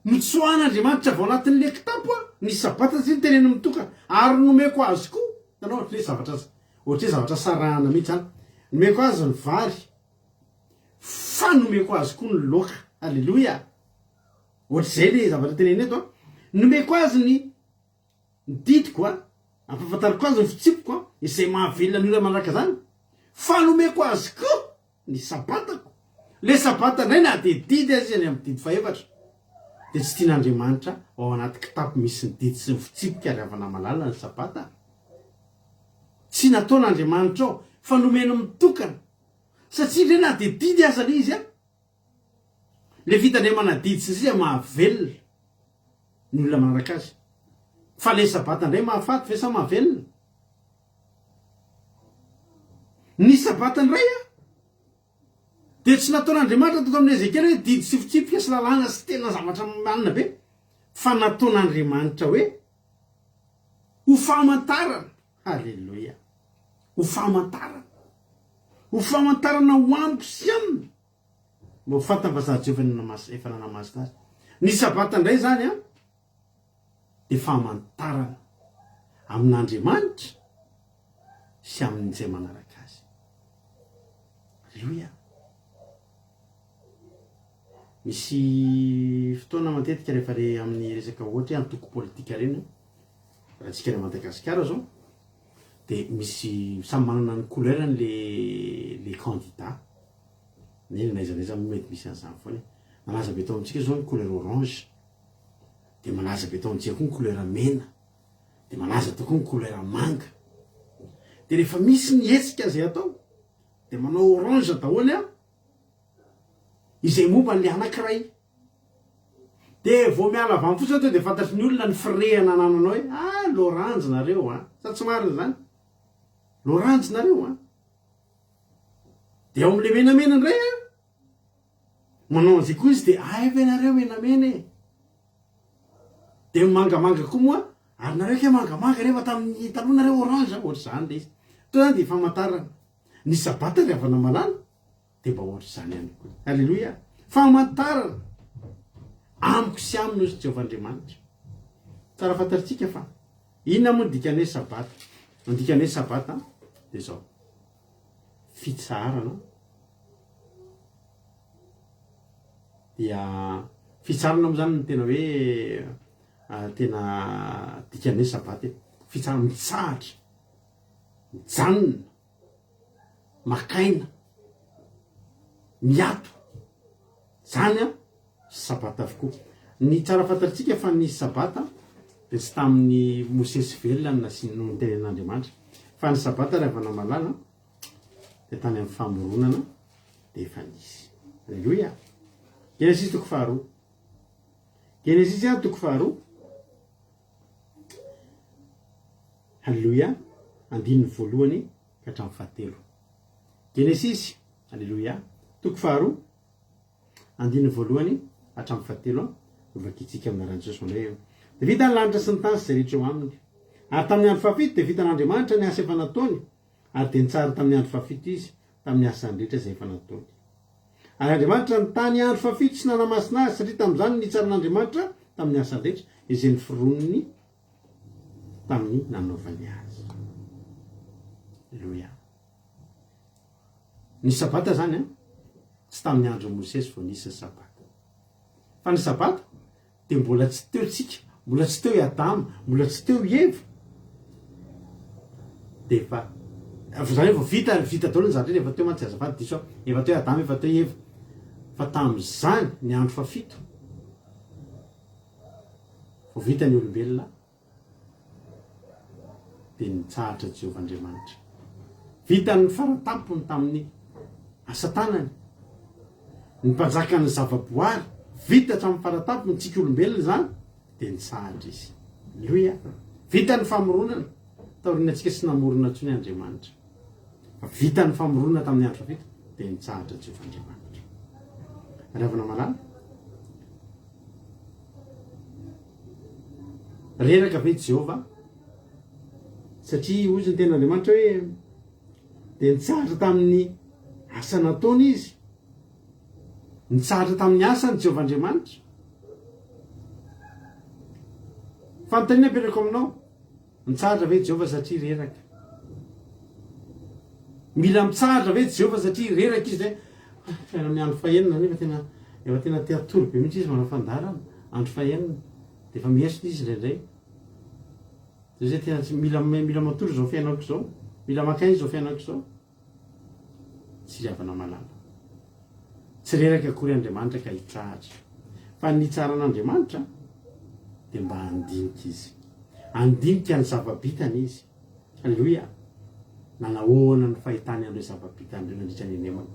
Notsoahan'Andriamanitra avy ao anatin'le kitapo a, ny sabata satria noteneniny mitokana, ary nomeko azy koa, hitanao ohatry ny hoe zavatra, ohatry ny hoe zavatra sarahana mihitsy zany, nomeko azy ny vary, fa nomeko azy koa ny loaka, aleloia, ohatr'izay le zavatra tenenina eto a, nomeko azy ny ny didiko a, ampahafantariko azy ny fitsipiko a, izay mahavelona ny olona manaraka izany, fa nomeko azy koa ny sabatako. Le sabata indray na dia didy aza izy any amin'ny didy fahefatra dia tsy tian'Andriamanitra ho ao anaty kitapo misy ny didy sy ny fitsipika ary havana malala ny sabata. Tsy nataon'Andriamanitra ao fa nomeny mitokana. Satria indray na dia didy aza le izy an, le fitandremana didy sy ny sisa mahavelona ny olona manaraka azy. Fa le sabata indray mahafaty ve sa mahavelona? Ny Sabata indray an, dia tsy nataon'Andriamanitra teto amin'i Ezekiela hoe didy sy fitsipika sy lalàna sy tena zavatra manina be, fa nataon'Andriamanitra hoe ho famantarana, haleloia, ho famantarana, ho famantarana ho amiko sy aminy, mba ho fantany fa Izaho Jehovah efa nanamasina azy. Ny Sabata indray izany an, dia famantarana amin'Andriamanitra sy amin'izay manaraka azy. Aleloia! Misy fotoana matetika rehefa re amin'ny resaka ohatra hoe antoko politika ireny, raha antsika any Madagasikara zao, dia misy samy manana ny couleur-ny le le candidat. N'inona n'aiza n'aiza moa mety misy an'izany foana e. Malaza be tao amintsika zao ny couleur orange. Dia malaza be tao amintsika koa ny couleur mena, dia malaza tao koa ny couleur manga. Dia rehefa misy ny hetsika izay atao, dia manao orange daholo an, izay momba an'ilay anankiray. Dia vao miala avy any fotsiny tonga dia fantatry ny olona ny firehana anananao hoe ah l'orange nareo an, sa tsy marina izany? L'orange nareo an. Dia ao amin'ilay menamena indray an, Manao an'izay koa izy dia ay ve nareo menamena e! Dia mangamanga koa moa, ary nareo kay mangamanga nefa tamin'ny taloha nareo orange, ohatr'izany ilay izy. Toa izany dia famantarana. Ny sabata ry havana malala dia mba ohatr'izany ihany koa. Alléluia! Famantarana amiko sy aminy hoy Jehovah Andriamanitra. Tsara fantatritsika fa inona moa ny dikan'ny hoe sabata? Ny dikan'ny hoe sabata dia izao, fitsaharana Dia fitsarana moa zany no tena hoe tena dikan'ny hoe sabata e. Fitsarana, mitsahatra, mijanona, maka aina, miato. Zany an, sabata avokoa. Ny tsara fantatsika fa ny sabata dia tsy tamin'ny Mosesy velona no nasiana no notenenin'Andriamanitra. Fa ny sabata ry havana malala dia tany amin'ny famoronana dia efa nisy. Aleloia! Genesisy toko faharoa. Genesisy a toko faharoa. Aleloia! Andininy voalohany ka hatramin'ny fahatelo. Genesisy, aleloia, toko faharoa, andininy voalohany hatramin'ny fahatelo no vakintsika amin'ny anaran'i Jesosy manao hoe, Dia vita ny lanitra sy ny tany sy izay rehetra eo aminy. Ary tamin'ny andro fahafito dia vitan'Andriamanitra ny asa efa nataony. Ary dia nitsahatra tamin'ny andro fahafito Izy tamin'ny asany rehetra izay efa nataony. Ary Andriamanitra nitahy ny andro fahafito sy nanamasina azy, satria tamin'izany no nitsaran'Andriamanitra tamin'ny asany rehetra izay noforoniny tamin'ny nanaovany azy. Aleloia. Ny Sabata izany an, tsy tamin'ny andron'i Mosesy vao nisy ny Sabata. Fa ny Sabata dia mbola tsy teo tsika, mbola tsy teo i Adama, mbola tsy teo i Eva, dia efa, izany hoe vao vita, vita daholo ny zavatra rehetra, efa teo mantsy, azafady diso aho, efa teo i Adama, efa teo i Eva, fa tamin'izany, ny andro fahafito, vao vita ny olombelona, dia nitsahatra Jehovah Andriamanitra. Vitany ny fara-tampony tamin'ny asa tanany. Ny mpanjakan'ny zavaboary, vita hatramin'ny fara-tampony, tsika olombelona izany, dia nitsahatra izy. Aleloia! Vita ny famoronana, taorian'ny antsika tsy namorona intsony Andriamanitra. Fa vita ny famoronana tamin'ny andro fahafito, dia nitsahatra Jehovah Andriamanitra. Ry havana malala, Reraka ve Jehovah? Satria hoy ny tenin'Andriamanitra hoe dia nitsahatra tamin'ny asa nataony izy. Nitsahatra tamin'ny asany Jehovah Andriamanitra. Fanontaniana apetrako aminao, Mitsahatra ve Jehovah satria reraka? Mila mitsahatra ve Jehovah satria reraka izy hoe ah, fiainana amin'ny andro fahenina nefa tena efa tena te hatory be mihitsy izy manao fandaharana andro fahenina dia efa miesona izy indraindray. Dia zay tena tsy mila mila matory izao fiainako izao, mila maka aina izao fiainako izao. Tsy ry havana malala. Tsy reraka akory Andriamanitra ka hitsahatra. Fa ny hitsaran'Andriamanitra dia mba handinika Izy. Handinika ny zava-bitany Izy. Aleloia! Nanahoana ny fahitany an'ireo zava-bitany ireo nandritra ny henemana.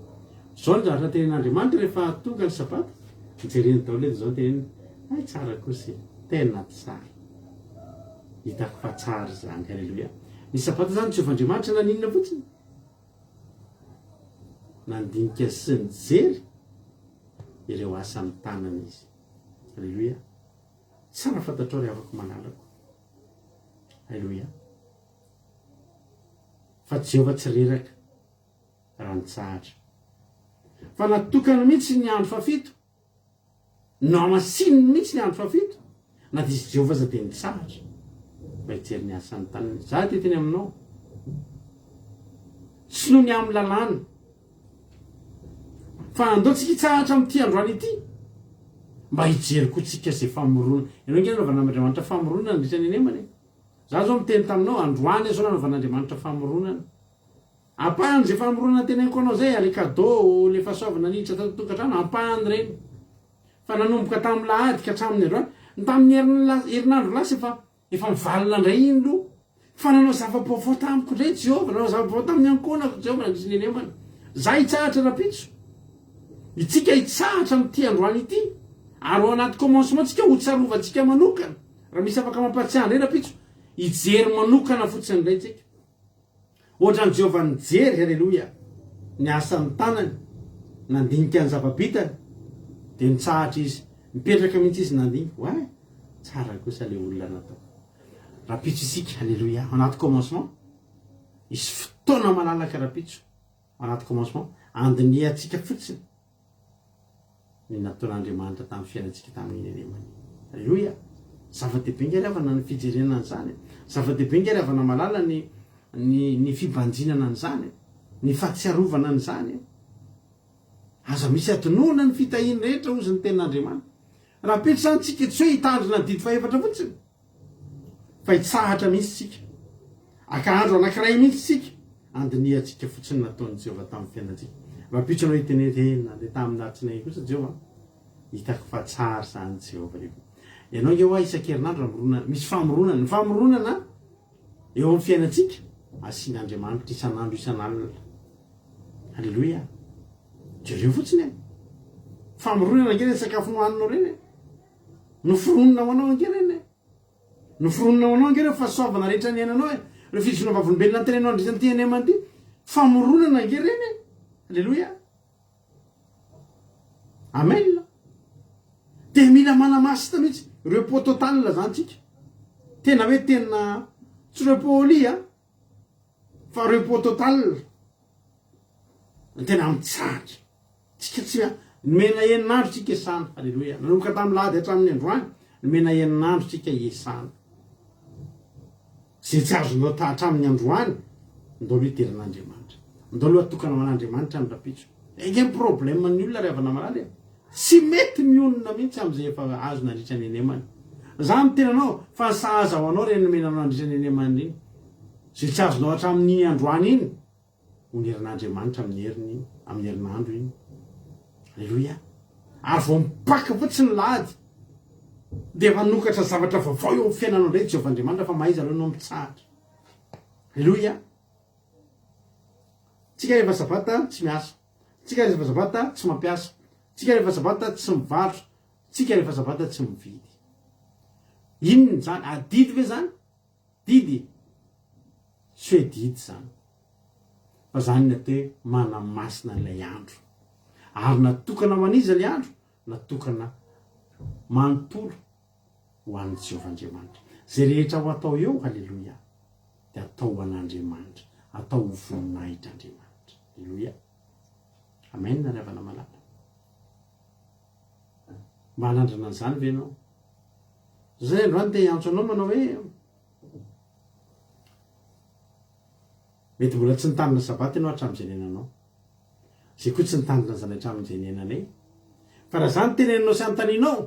Izao ny zavatra tenenin'Andriamanitra rehefa tonga ny Sabata, jereny daholo eto izao ny teneniny, Hay tsara kosa e! Tena tsara. Hitako fa tsara izany. Aleloia! Ny Sabata izany tsy Andriamanitra naninona fotsiny. Nandinika sy nijery ireo asan'ny tanany izy. Aleloia! Tsara fantatrao ry havako malalako. Aleloia! Fa Jehovah tsy reraka raha nitsahatra. Fa natokany mihitsy ny andro fahafito. Nohamasininy mihitsy ny andro fahafito, na dia izy Jehovah aza dia nitsahatra mba hijery ny asan'ny tanany. Izaho dia hiteny aminao, tsy noho ny amin'ny lalàna, fa andao tsika hitsahatra amin'ity androany ity, mba hijery koa tsika izay famoronana. Ianao ange nanaovan'Andriamanitra famoronana nandritra ny henemana e. Izaho izao miteny taminao, androany aho izao nanaovan'Andriamanitra famoronana. Ampahany izay famoronana teneniko anao izay, le cadeau, le fahasoavana niditra tato an-tokantrano, ampahany ireny. Fa nanomboka tamin'ny lahady ka hatramin'ny androany, ny tamin'ny herinandro lasa efa efa mivalona indray iny aloha. Fa nanao zava-baovao tamiko indray Jehovah, nanao zava-baovao tamin'ny ankohonako Jehovah nandritra ny henemana. Za hitsahatra rahampitso. Itsika hitsahatra amin'ity androany ity. Ary ao anaty commencement tsika ho tsarovantsika manokana. Raha misy afaka mampatsiahy indray rahampitso, hijery manokana fotsiny indray tsika. Hoatran'i Jehovah nijery, haleloia, ny asan'ny tanany, nandinika ny zava-bitany, dia nitsahatra izy. Nipetraka mihitsy izy nandinika. Oay, tsara kosa ilay olona natao. Rahampitso isika, haleloia, ao anaty commencement, hisy fotoana malalaka rahampitso, ao anaty commencement, andinihantsika fotsiny. ny nataon'Andriamanitra tamin'ny fiainantsika tamin'iny anemany. Aleloia! Zava-dehibe nge ry havana ny fijerena an'izany e. Zava-dehibe nge ry havana malala ny ny ny fibanjinana an'izany e. Ny fahatsiarovana an'izany e. Aza misy adinoana ny fitahiany rehetra hozy ny tenin'Andriamanitra. Rahampitso izany tsika tsy hoe hitandrina ny didy fahefatra fotsiny. Fa hitsahatra mihitsy isika. Haka andro anankiray mihitsy isika, handinihantsika fotsiny ny nataon'i Jehovah tamin'ny fiainantsika. Rahampitso ianao hiteny hoe, He, nandeha tamin'ny alatsinainy kosa Jehovah an! Hitako fa tsara izany Jehovah. Ianao ange hoa isan-kerinandro hamorona, misy famoronana. Ny famoronana eo amin'ny fiainantsika, asian'Andriamanitra isan'andro isan'alina. Aleloia! Jereo fotsiny e! Famoronana ange ireny sakafo nohaninao ireny e! Noforonina ho anao ange ireny e! Noforonina ho anao ange ireo fahasoavana rehetra niainanao e! Ireo fijoroana vavolombelona antenainao handritra an'ity NM ity, famoronana ange ireny e! Aleloia! Amen! Dia mila manamasina mihitsy, repos total zany tsika. Tena hoe tena tsy repos au lit a! Fa repos total. Ny tena mitsahatra. Tsika tsy nomena enin'andro tsika iasana. Aleloia. Nanomboka tamin'ny lahady hatramin'ny androany, nomena enin'andro tsika iasana. Izay tsy azonao ta hatramin'ny androany, ndao aloha hidera an'Andriamanitra. Ndao aloha atokana ho an'Andriamanitra ny rapitso. Enga ny problème ny olona ry havana malala e. Tsy mety mionona mihitsy amin'izay efa azo nandritra ny enemany. Za miteny anao fa ny sahaza ho anao ireny nomena anao nandritra ny enemany ireny. Izay tsy azonao hatramin'iny androany iny, Honerin'Andriamanitra amin'ny heriny iny, amin'ny herinandro iny. Aleloia. Ary vao mipaka fotsiny ny lahady, dia efa hanokatra zavatra vaovao eo amin'ny fiainanao indray Jehovah Andriamanitra fa mahaiza aloha ianao mitsahatra. Aleloia. Tsika rehefa sabata tsy miasa. Tsika rehefa sabata tsy mampiasa. Tsika rehefa sabata tsy mivarotra. Tsika rehefa sabata tsy mividy. Inona izany? Adidy ve izany? Didy? Tsy hoe didy izany. Fa izany ny atao hoe manamasina ilay andro. Ary natokana ho an'iza ilay andro? Natokana manontolo ho an'i Jehovah Andriamanitra. Izay rehetra ho atao eo, haleloia, dia atao ho an'Andriamanitra, atao ho voninahitr'Andriamanitra. Haleloia. Amen, ry havana malala. Mba hanandrana an'izany ve ianao? Zay androany te hiantso anao manao hoe mety mbola tsy nitandrina sabata ianao hatramin'izay niainanao. Zay koa tsy nitandrina izany hatramin'izay niainanay. Fa raha zany teneninao sy anontanianao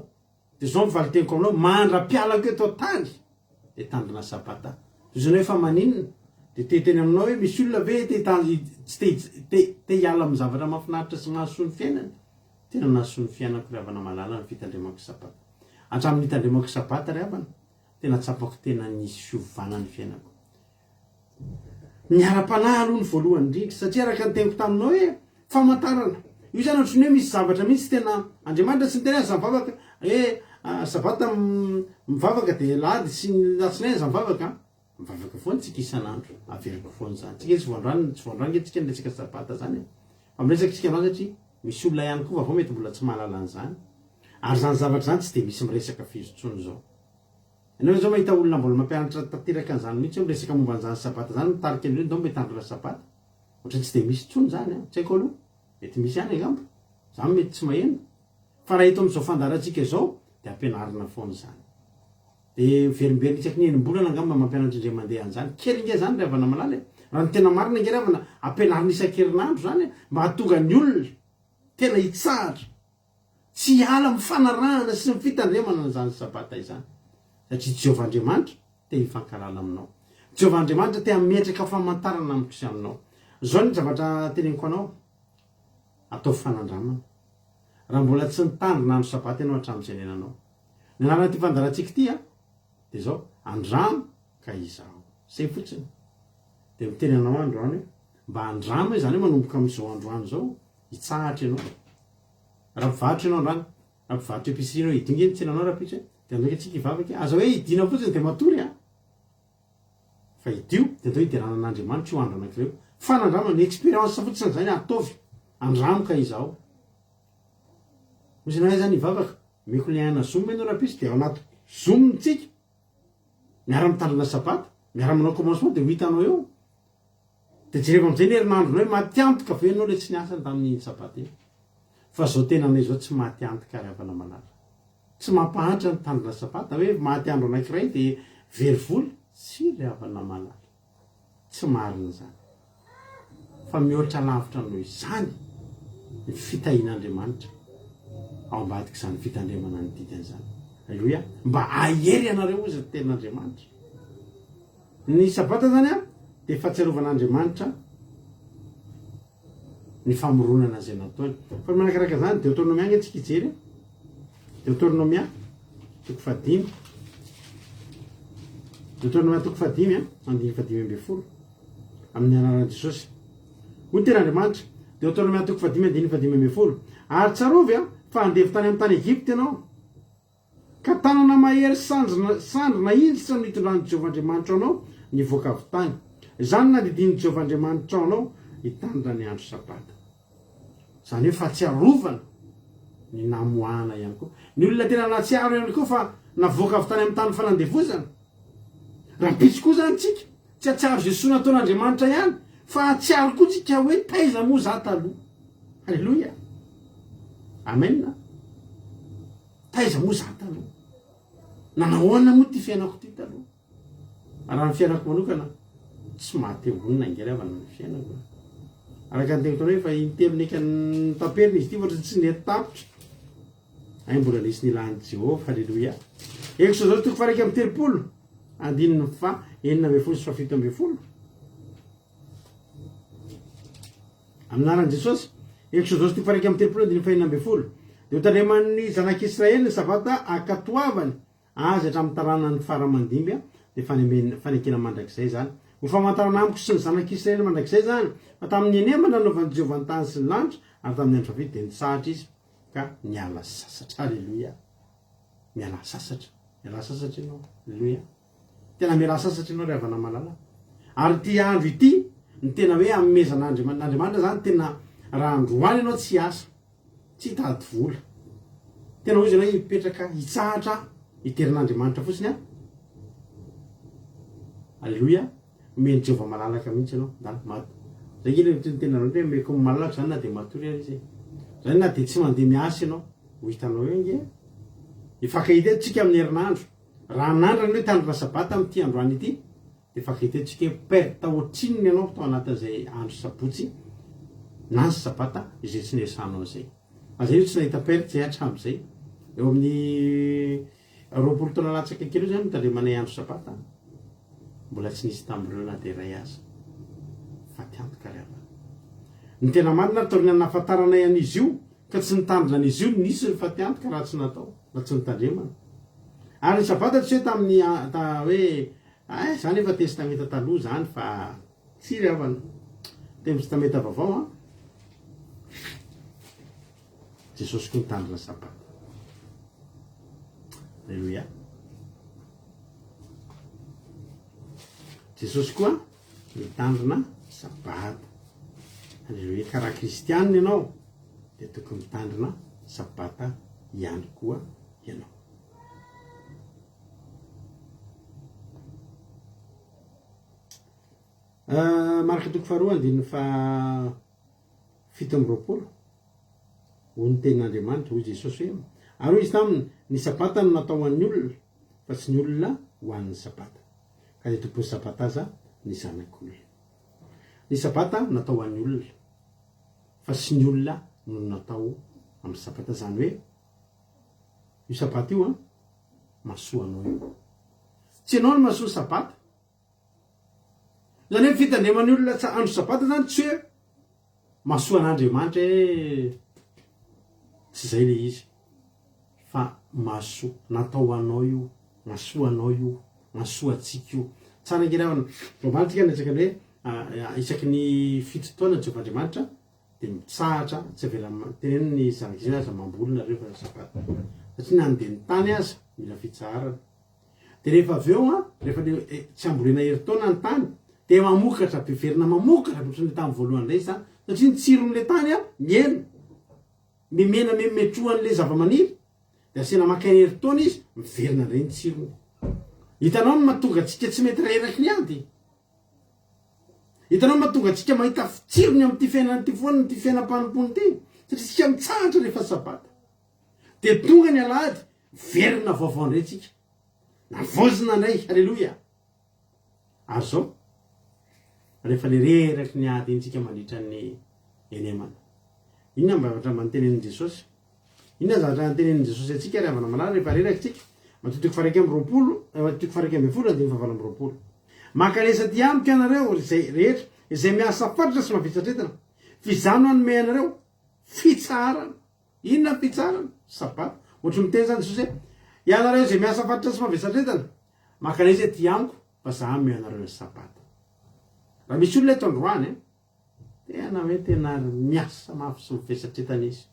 dia zao ny valin-teniko aminao, mandra-pialako eto an-tany dia tandrina sabata. Toy izany hoe fa maninona? Dia te hiteny aminao hoe misy olona ve te tsy te te te hiala amin'ny zavatra mahafinaritra sy mahasoa ny fiainany? Tena nahasoa ny fiainako ry havana malala ny fitandremako sabata. Hatramin'ny nitandremako sabata ry havana, tena tsapako tena nisy fiovana ny fiainako. Ny ara-panahy aloha ny voalohany indrindra, satria araka ny teniko taminao hoe famantarana. Io zany ohatran'ny hoe misy zavatra mihitsy tena Andriamanitra tsy niteny aza mivavaka hoe sabata mivavaka dia alahady sy ny alatsinainy aza mivavaka an. Mivavaka foana tsika isan'andro, averiko foana izany. Tsika tsy vao androany, tsy vao androany nge tsika niresaka sabata zany e. Fa miresaka tsika androany satria misy olona ihany koa vaovao mety mbola tsy mahalala an'izany. Ary izany zavatra izany tsy dia misy miresaka firy intsony izao. Ianao izao mahita olona mbola mampianatra tanteraka an'izany mihitsy hoe miresaka momba an'izany sabata izany, mitarika an'ireo ndao mba hitandrina sabata. Ohatran'ny tsy dia misy intsony izany an. Tsy haiko aloha. Mety misy ihany angamba. Za mety tsy maheno. Fa raha eto amin'izao fandaharantsika izao dia ampianarina foana izany. Dia miverimberina isaky ny enim-bolana angamba mampianatra indray mandeha an'izany. Kely ange izany ry havana malala e! Raha ny tena marina ange ry havana, ampianarina isan-kerinandro izany e, mba hahatonga ny olona tena hitsahatra, tsy hiala amin'ny fanarahana sy ny fitandremana an'izany Sabata izany. Satria Jehovah Andriamanitra te hifankahalala aminao. Jehovah Andriamanitra te hametraka famantarana amiko sy aminao. Izao ny zavatra teneniko anao, ataovy fanandramana. Raha mbola tsy nitandrina andro Sabata ianao hatramin'izay niainanao. Ny anaran'ity fandaharantsika ity an, dia izao, Andramo ka izaho. Izay fotsiny. Dia miteny anao aho androany hoe, mba andramo izany hoe manomboka amin'izao androany izao, hitsahatra ianao. Raha mpivarotra ianao androany, raha mpivarotra épicerie ianao, hidio nge ny tsenanao rahampitso e, dia andao nge tsika hivavaka e. Aza hoe hidiana fotsiny dia matory an. Fa hidio, dia andao hiderana an'Andriamanitra io andro anankiray io. Fanandramana, expérience fotsiny izany, ataovy. Andramo ka izaho. Misy anay zany hivavaka, omeko lien ana zoom ianao rahampitso dia ao anaty zoom tsika, miara mitandrina sabata, miara manao commencement dia ho hitanao eo. Dia jereo amizay ny herinandronao hoe maty antoka ve ianao le tsy niasa tamin'iny sabata iny. Fa zao tenanay zao tsy maty antoka ry havana malala. Tsy mampahantra ny tandrina sabata hoe maty andro anankiray dia very vola, tsia ry havana malala. Tsy marina izany. Fa mihoatra lavitra noho izany ny fitahian'Andriamanitra ao ambadik'izany fitandremana ny didiny izany. Aleloia. Mba hahery anareo hozy ny tenin'Andriamanitra. Ny Sabata izany an, dia fahatsiarovan'Andriamanitra ny famoronana izay nataony. Fa manakaraka izany, Deoteronomia ange tsika hijery e. Deoteronomia, toko fahadimy. Deoteronomia toko fahadimy a, andininy fahadimy ambin'ny folo. Amin'ny anaran'i Jesosy. Hoy ny tenin'Andriamanitra, Deoteronomia toko fahadimy andininy fahadimy ambin'ny folo. Ary tsarovy a, fa andevo tany amin'ny tany Egypta ianao. Ka tanana mahery sandrina sandry nahinjitra no hitondran'i Jehovah Andriamanitrao anao nivoaka avy tany. Izany no nandidian'i Jehovah Andriamanitrao anao hitandrina ny andro Sabata. Izany hoe fahatsiarovana ny namoahana ihany koa. Ny olona tena nahatsiaro ihany koa fa navoaka avy tany amin'ny tany fanandevozana. Rahampitso koa izany tsika. Tsy hahatsiaro izay soa nataon'Andriamanitra ihany, fa hahatsiaro koa tsika hoe taiza moa za taloha. Aleloia. Amen. Taiza moa za taloha. Nanahoana moa ty fiainako ty taloha. Raha ny fiainako manokana, tsy maha-te honina ange ry havana ny fiainako e. Araka ny teniko anao efa intelo neka notaperina izy ity fa ohatran'ny tsy nety tapitra. Hay mbola nisy nilan'i Jehovah, haleloia. Eksodosy toko faha 31, andininy faha 16 sy faha 17. Amin'ny anaran'i Jesosy. Eksodosy toko faha 31 andininy faha 16. Dia hotandreman'ny zanak'Israely ny sabata ankatoavany Azy hatramin'ny taranany fara aman-dimby dia fanekena mandrakizay izany. Ho famantarana amiko sy ny zanak'Israely mandrakizay izany, fa tamin'ny henemana nanaovan'i Jehovah ny tany sy ny lanitra, ary tamin'ny andro fahafito dia nitsahatra izy ka niala sasatra. Aleloia! Mialà sasatra. Mialà sasatra ianao. Aleloia! Tena mialà sasatra ianao ry havana malala. Ary ity andro ity no tena hoe anomezan'Andriamanitra, Andriamanitra izany tena raha androany ianao tsy hiasa. Tsy hitady vola. Tena hoy izy ianao hipetraka hitsahatra hidera an'Andriamanitra fotsiny an. Aleloia. Omen'i Jehovah malalaka mihitsy ianao. Ndana mat. Zay nge le ny tenanao hoe omeko malalaka zany na dia matory ary izy e. Zany na dia tsy mandeha miasa ianao. Ho hitanao eo nge. Hifankahita eto tsika amin'ny herinandro. Raha hanandrana hoe hitandrina sabata amin'ity androany ity. Dia efa vita tsika hoe perte ohatrinona ianao tao anatin'izay andro sabotsy na ny sabata izay tsy niasanao izay. Fa zay io tsy nahita perte zay hatramin'izay. Eo amin'ny 20 taona latsaka kely eo zany nitandremanay andro sabata. Mbola tsy nisy tamin'ireo na dia iray aza. Fatiantoka ry havana. Ny tena marina ary taorian'ny nahafantaranay an'izy io ka tsy nitandrina an'izy io nisy ny fatiantoka raha tsy natao, raha tsy nitandremana. Ary ny sabata tsy hoe tamin'ny hoe Hay zany efa testamenta taloha zany fa tsia ry havana. Testamenta vaovao an. Jesosy koa nitandrina sabata. Alléluia. Jesosy koa nitandrina sabata. Alléluia. Ka raha kristianina ianao dia tokony mitandrina sabata ihany koa ianao. Marka toko faharoa andininy faha 27, Hoy ny tenin'Andriamanitra, hoy Jesosy hoe, Ary hoy Izy taminy, Ny Sabata no natao ho an'ny olona, fa tsy ny olona ho an'ny Sabata. Ka dia tompon'ny Sabata aza ny Zanak'olona. Ny Sabata natao ho an'ny olona, fa tsy ny olona no natao amin'ny Sabata. Izany hoe, io Sabata io an, mahasoa anao io. Tsy ianao no mahasoa ny Sabata. Izany hoe ny fitandreman'ny olona tsa andro Sabata izany tsy hoe mahasoa an'Andriamanitra e, tsy izay ilay izy fa mahasoa, natao ho anao io, mahasoa anao io, mahasoa antsika io. Tsara ange ry havana, voavaly tsika ny resaka ny hoe isaky ny fito taona Jehovah Andriamanitra dia mitsahatra, tsy avela teneno ny zanak'izay aza mamboly nareo fa sabata. Satria na ny dia ny tany aza mila fitsaharana. Dia rehefa avy eo an, rehefa le eh, tsy ambolena herintaona ny tany, dia mamokatra be, verina mamokatra be ohatran'ilay tamin'ny voalohany indray izany, satria ny tsiron'ilay tany an, mihena, mihemena mimetrohan'ilay zavamaniry, dia asiana maka herintaona izy, miverina indray ny tsirony. Hitanao ny mahatonga antsika tsy mety reraky ny ady? Hitanao ny mahatonga antsika mahita tsirony amin'ity fiainana ity foana, ity fiainam-panompoana ity? Satria isika mitsahatra rehefa sabata. Dia tonga ny alahady, Velona vaovao indray tsika. Navaozina indray. Haleloia. Ary zao, rehefa le reraky ny ady iny tsika mandritra ny enemana. Inona ny zavatra mba notenenin'i Jesosy? Inona ny zavatra notenenin'i Jesosy antsika ry havana malala rehefa reraka tsika? Matio toko faha 21, eh, toko faha 11 andininy faha 28. Mankanesa aty amiko ianareo ry izay rehetra izay miasa fatratra sy mavesatretana, f'izaho no hanome anareo fitsaharana. Inona ny fitsarana? Sabata. Ohatry ny miteny izany Jesosy hoe, Ianareo izay miasa fatratra sy mavesatretana, mankanesa ety amiko fa za hanome anareo ny Sabata. Raha misy olona eto androany, tena hoe tena miasa mafy sy mivesatretana izy.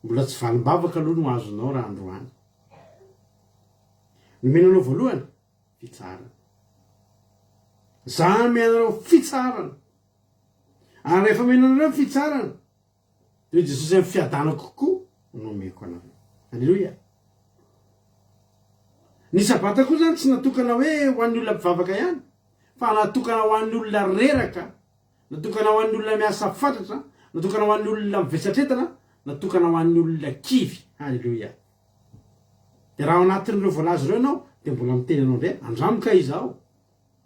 Mbola tsy valim-bavaka aloha no azonao raha androany. Nomena anao voalohany, fitsarana. Za hanome anareo fitsarana. Ary rehefa omena anareo ny fitsarana, dia hoy Jesosy hoe, ny fiadanako koa no omeko anareo. Aleloia. Ny sabata koa zany tsy natokana hoe ho an'ny olona mpivavaka ihany fa natokana ho an'ny olona reraka, natokana ho an'ny olona miasa fatratra, natokana ho an'ny olona mivesatretana, natokana ho an'ny olona kivy. Haleloia. Dia raha ao anatin'ireo voalaza ireo ianao dia mbola miteny anao indray, andramo kay izaho.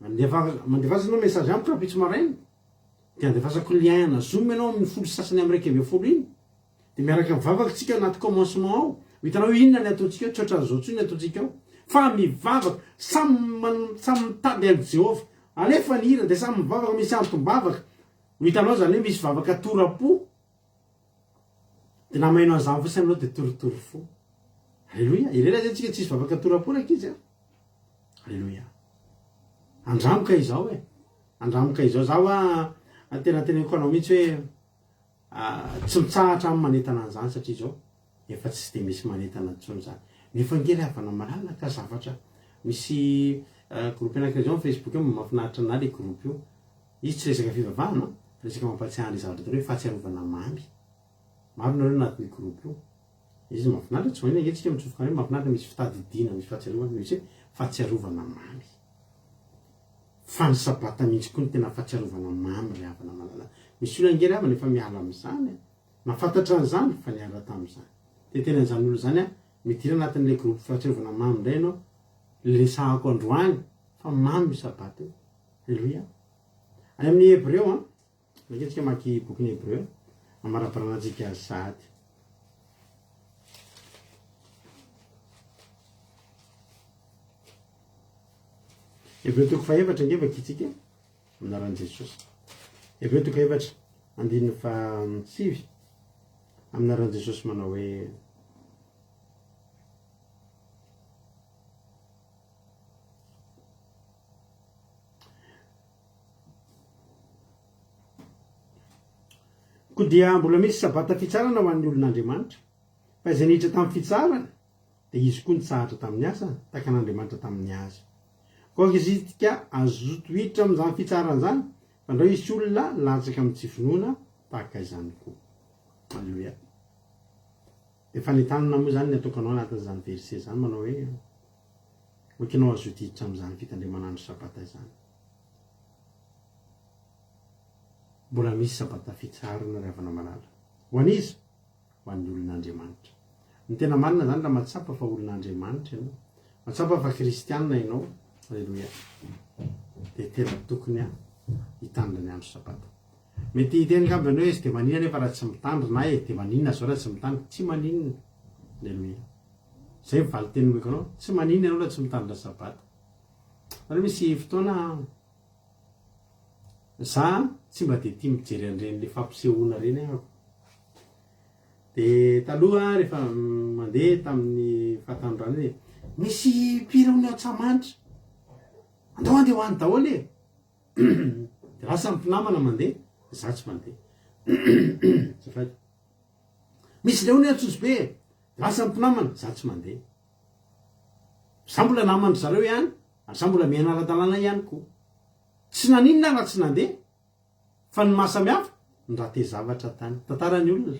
Mandefa mandefasa ianao message amiko rahampitso maraina dia andefasako lien ana zoom ianao amin'ny folo sy sasany amin'ny 11 iny dia miaraka mivavaka tsika anaty commencement ao ho hitanao hoe inona ny ataontsika ao tsy ohatran'izao intsony ny ataontsika ao fa mivavaka samy man- samy mitady an'i Jehovah alefa ny hira dia samy mivavaka misy antom-bavaka ho hitanao izany hoe misy vavaka tora-po Dia na maheno an'izany fotsiny ianao dia torotoro fo. Aleloia. Irery aza tsika tsisy vavaka tora-po rankizy a. Aleloia. Andramo ka izao e. Andramo ka izao. Zaho a tena teneniko anao mihitsy hoe tsy mitsahatra aho manentana an'izany satria izao efa tsy dia misy manentana intsony izany. Nefa ange ry havana malala ka zavatra misy groupe anankiray izao amin'ny Facebook eo mahafinaritra anah le groupe io. Izy tsy resaka fivavahana fa resaka mampatsiahy an'ilay zavatra atao hoe fahatsiarovana mamy. Maro nareo anatin'io groupe io. Izy mahafinaritra, tsy maninona ange tsika mitsofoka any hoe mahafinaritra misy fitadidiana, misy fahatsiarovana, misy hoe fahatsiarovana mamy. Fa ny sabata mihitsy koa no tena fahatsiarovana mamy ry havana malala. Misy olona ange ry havana efa miala amin'izany a. Nahafantatra an'izany fa niala tamin'izany. Dia tena izany olona izany a, midira anatin'ilay groupe fahatsiarovana mamy indray ianao, resahako androany fa mamy io sabata io. Aleloia. Any amin'ny Hebreo an, andeha tsika mamaky bokin'ny Hebreo, amaraparana antsika azy sahady. Hebreo toko fahefatra ange vakintsika amin'ny anaran'i Jesosy. Hebreo toko efatra andininy fahasivy amin'ny anaran'i Jesosy manao hoe Koa dia mbola misy Sabata fitsarana ho an'ny olon'Andriamanitra, fa izay niditra tamin'ny fitsarana, dia izy koa nitsahatra tamin'ny asany, tahaka an'Andriamanitra tamin'ny azy. Koa aoka isika hazoto hiditra amin'izany fitsarana izany, fandrao hisy olona latsaka amin'ny tsy finoana tahaka izany koa. Aleloia. Dia fanentanana moa izany ny ataoko anao anatin'izany verset izany manao hoe, Aoka ianao hazoto hiditra amin'izany fitandremana andro Sabata izany. Mbola misy Sabata fitsaharana ry havana malala. Ho an'iza? Ho an'ny olon'Andriamanitra. Ny tena marina izany raha mahatsapa fa olon'Andriamanitra ianao, mahatsapa fa kristiana ianao, aleloia, dia tena tokony hitandrina ny andro Sabata. Mety hiteny angamba ianao hoe, dia maninona anefa raha tsy mitandrina aho e, dia maninona izao raha tsy mitandrina? Tsy maninona. Aleloia. Zay ny valinteny omeko anao, tsy maninona ianao raha tsy mitandrina sabata. Nareo misy fotoana za tsy mba de tia mijery an'ireny le fampisehoana ireny aho. De taloha rehefa mandeha tamin'ny fahatanorana iny, misy mpihira hono ao Antsahamanitra, andao andeha ho any daholo e! De lasa ny mpinamana mandeha, za tsy mandeha. Azafady. Misy leony Antsonjobe e! Lasa ny mpinamana, za tsy mandeha. Za mbola naman-dry zareo ihany, ary za mbola miaina ara-dalàna ihany koa. Tsy naninona aho raha tsy nandeha, fa ny maha samy hafa, ni-rater zavatra tany. Tantara ny olona,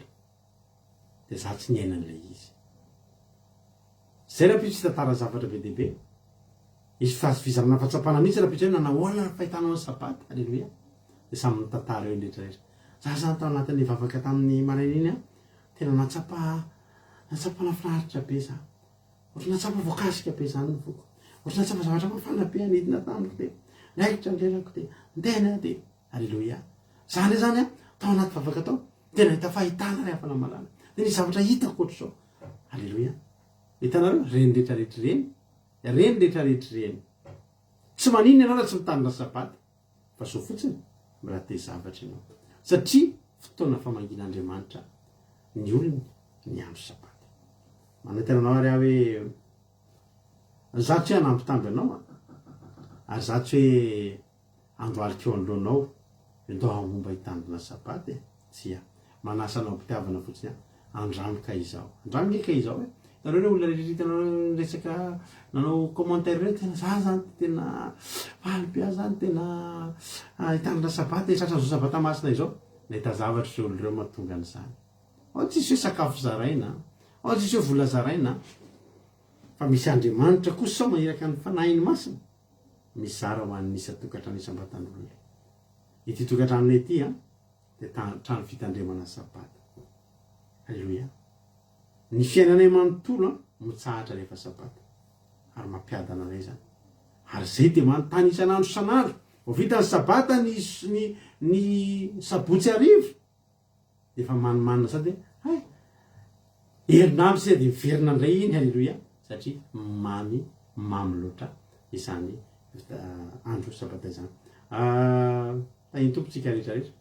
dia za tsy niaina an'ilay izy. Zay rahampitso hitantara zavatra be dia be. Hisy fizarana fahatsapana mihitsy rahampitso hoe nanahoana ny fahitanao ny sabata. Aleloia. Dia samy mitantara eo ny rehetra rehetra. Za zany tao anatin'ny vavaka tamin'ny maraina iny aho, tena nahatsapa nahatsapa nahafinaritra be za. Ohatry nahatsapa voakasika be zany ny foko. Ohatry nahatsapa zavatra mafana be nidina tamiko dia raikitra ny lelako dia niteny aho dia Aleloia. Za ndray zany an, tao anaty vavaka tao, dia nahita fahitana ry havana malala. Dia nisy zavatra hitako ohatr'izao. Aleloia. Hitanareo? Reny rehetra rehetra ireny. Reny rehetra rehetra ireny. Tsy maninona ianao raha tsy mitandrina sabata. Fa zao fotsiny, mi-rater zavatra ianao. Satria fotoana famangian'Andriamanitra ny olony ny andro sabata. Manentana anao ary aho hoe, za tsy hoe hanambitamby anao an, ary za tsy hoe Andohalika eo anoloanao ndao hahomba hitandrina sabata e! Tsia. Manasa anao am-pitiavana fotsiny aho. Andramo ka izao. Andramo nge ka izao e! Hitanareo ireo olona rehetra hitanareo niresaka nanao commentaire ireo tena za zany tena faly be aho zany tena hitandrina sabata e! Tratran'izao sabata masina izao. Nahita zavatra ireo olona ireo mahatonga an'izany. Ao tsisy hoe sakafo zaraina, ao tsisy hoe vola zaraina. Fa misy Andriamanitra kosa sao maniraka ny Fanahiny Masina mizara ho an'ny isan-tokantrano isam-batan'olona. Ity tokantranonay ity an, dia trano fitandremana Sabata. Aleloia. Ny fiainanay manontolo an, mitsahatra rehefa Sabata. Ary mampiadana anay izany. Ary izay dia manontany isan'andro isan'andro. Vao vita ny Sabata ny, ny, ny sabotsy hariva, dia efa manimanina sady hoe, hay, herinandro sisa dia miverina indray iny, haleloia, satria mamy, mamy loatra izany andro Sabata izany. Ah, tahin'ny Tompo tsika rehetra rehetra.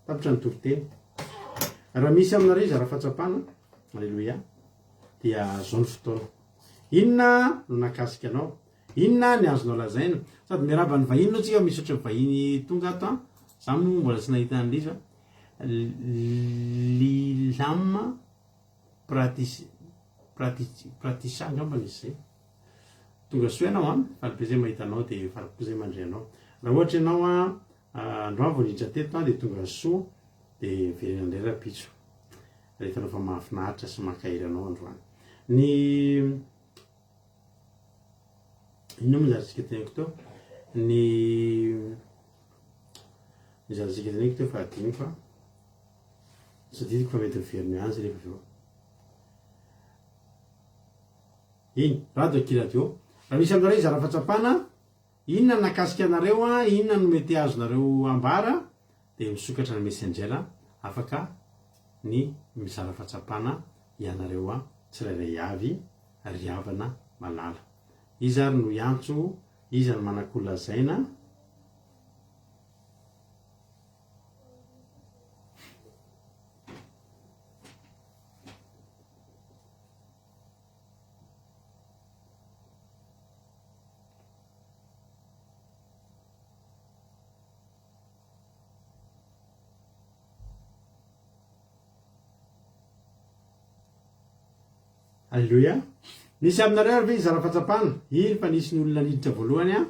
Tapitra ny toriteny. Raha misy aminareo izy ara-fahatsapana, haleloia, dia zao ny fotoana. Inona no nakasika anao? Inona ny azonao lazaina? Sady miarahaba ny vahiny aloha tsika, misy ohatran'ny vahiny tonga ato an. Za moa mbola tsy nahita an'ilay izy fa Lilam Pratis Pratis Pratisha angambany izy izay. Tonga soa ianao an, faly be zay mahita anao dia faly koa zay mandre anao. Raha ohatra ianao an androany vao niditra teto an dia tonga soa dia miverena indray rahampitso. Raha hitanao fa mahafinaritra sy mankahery anao androany. Ny Inona moa zany tsika teneniko teo? Ny ny zany teneniko teo fa adinoko fa tsy adidiko fa mety miverina ihany zay rehefa avy eo. Iny, radio akia radio. Raha misy aminareo hizara fahatsapana, inona no nahakasika anareo an, inona no mety azonareo ambara, dia misokatra ny messenger afaka ny mizara fahatsapana ianareo tsirairay avy ry havana malala. Iza ary no hiantso, iza no manan-kolazaina? Aleloia. Nisy aminareo ary ve hizara fahatsapana? Iny fa nisy ny olona niditra voalohany an,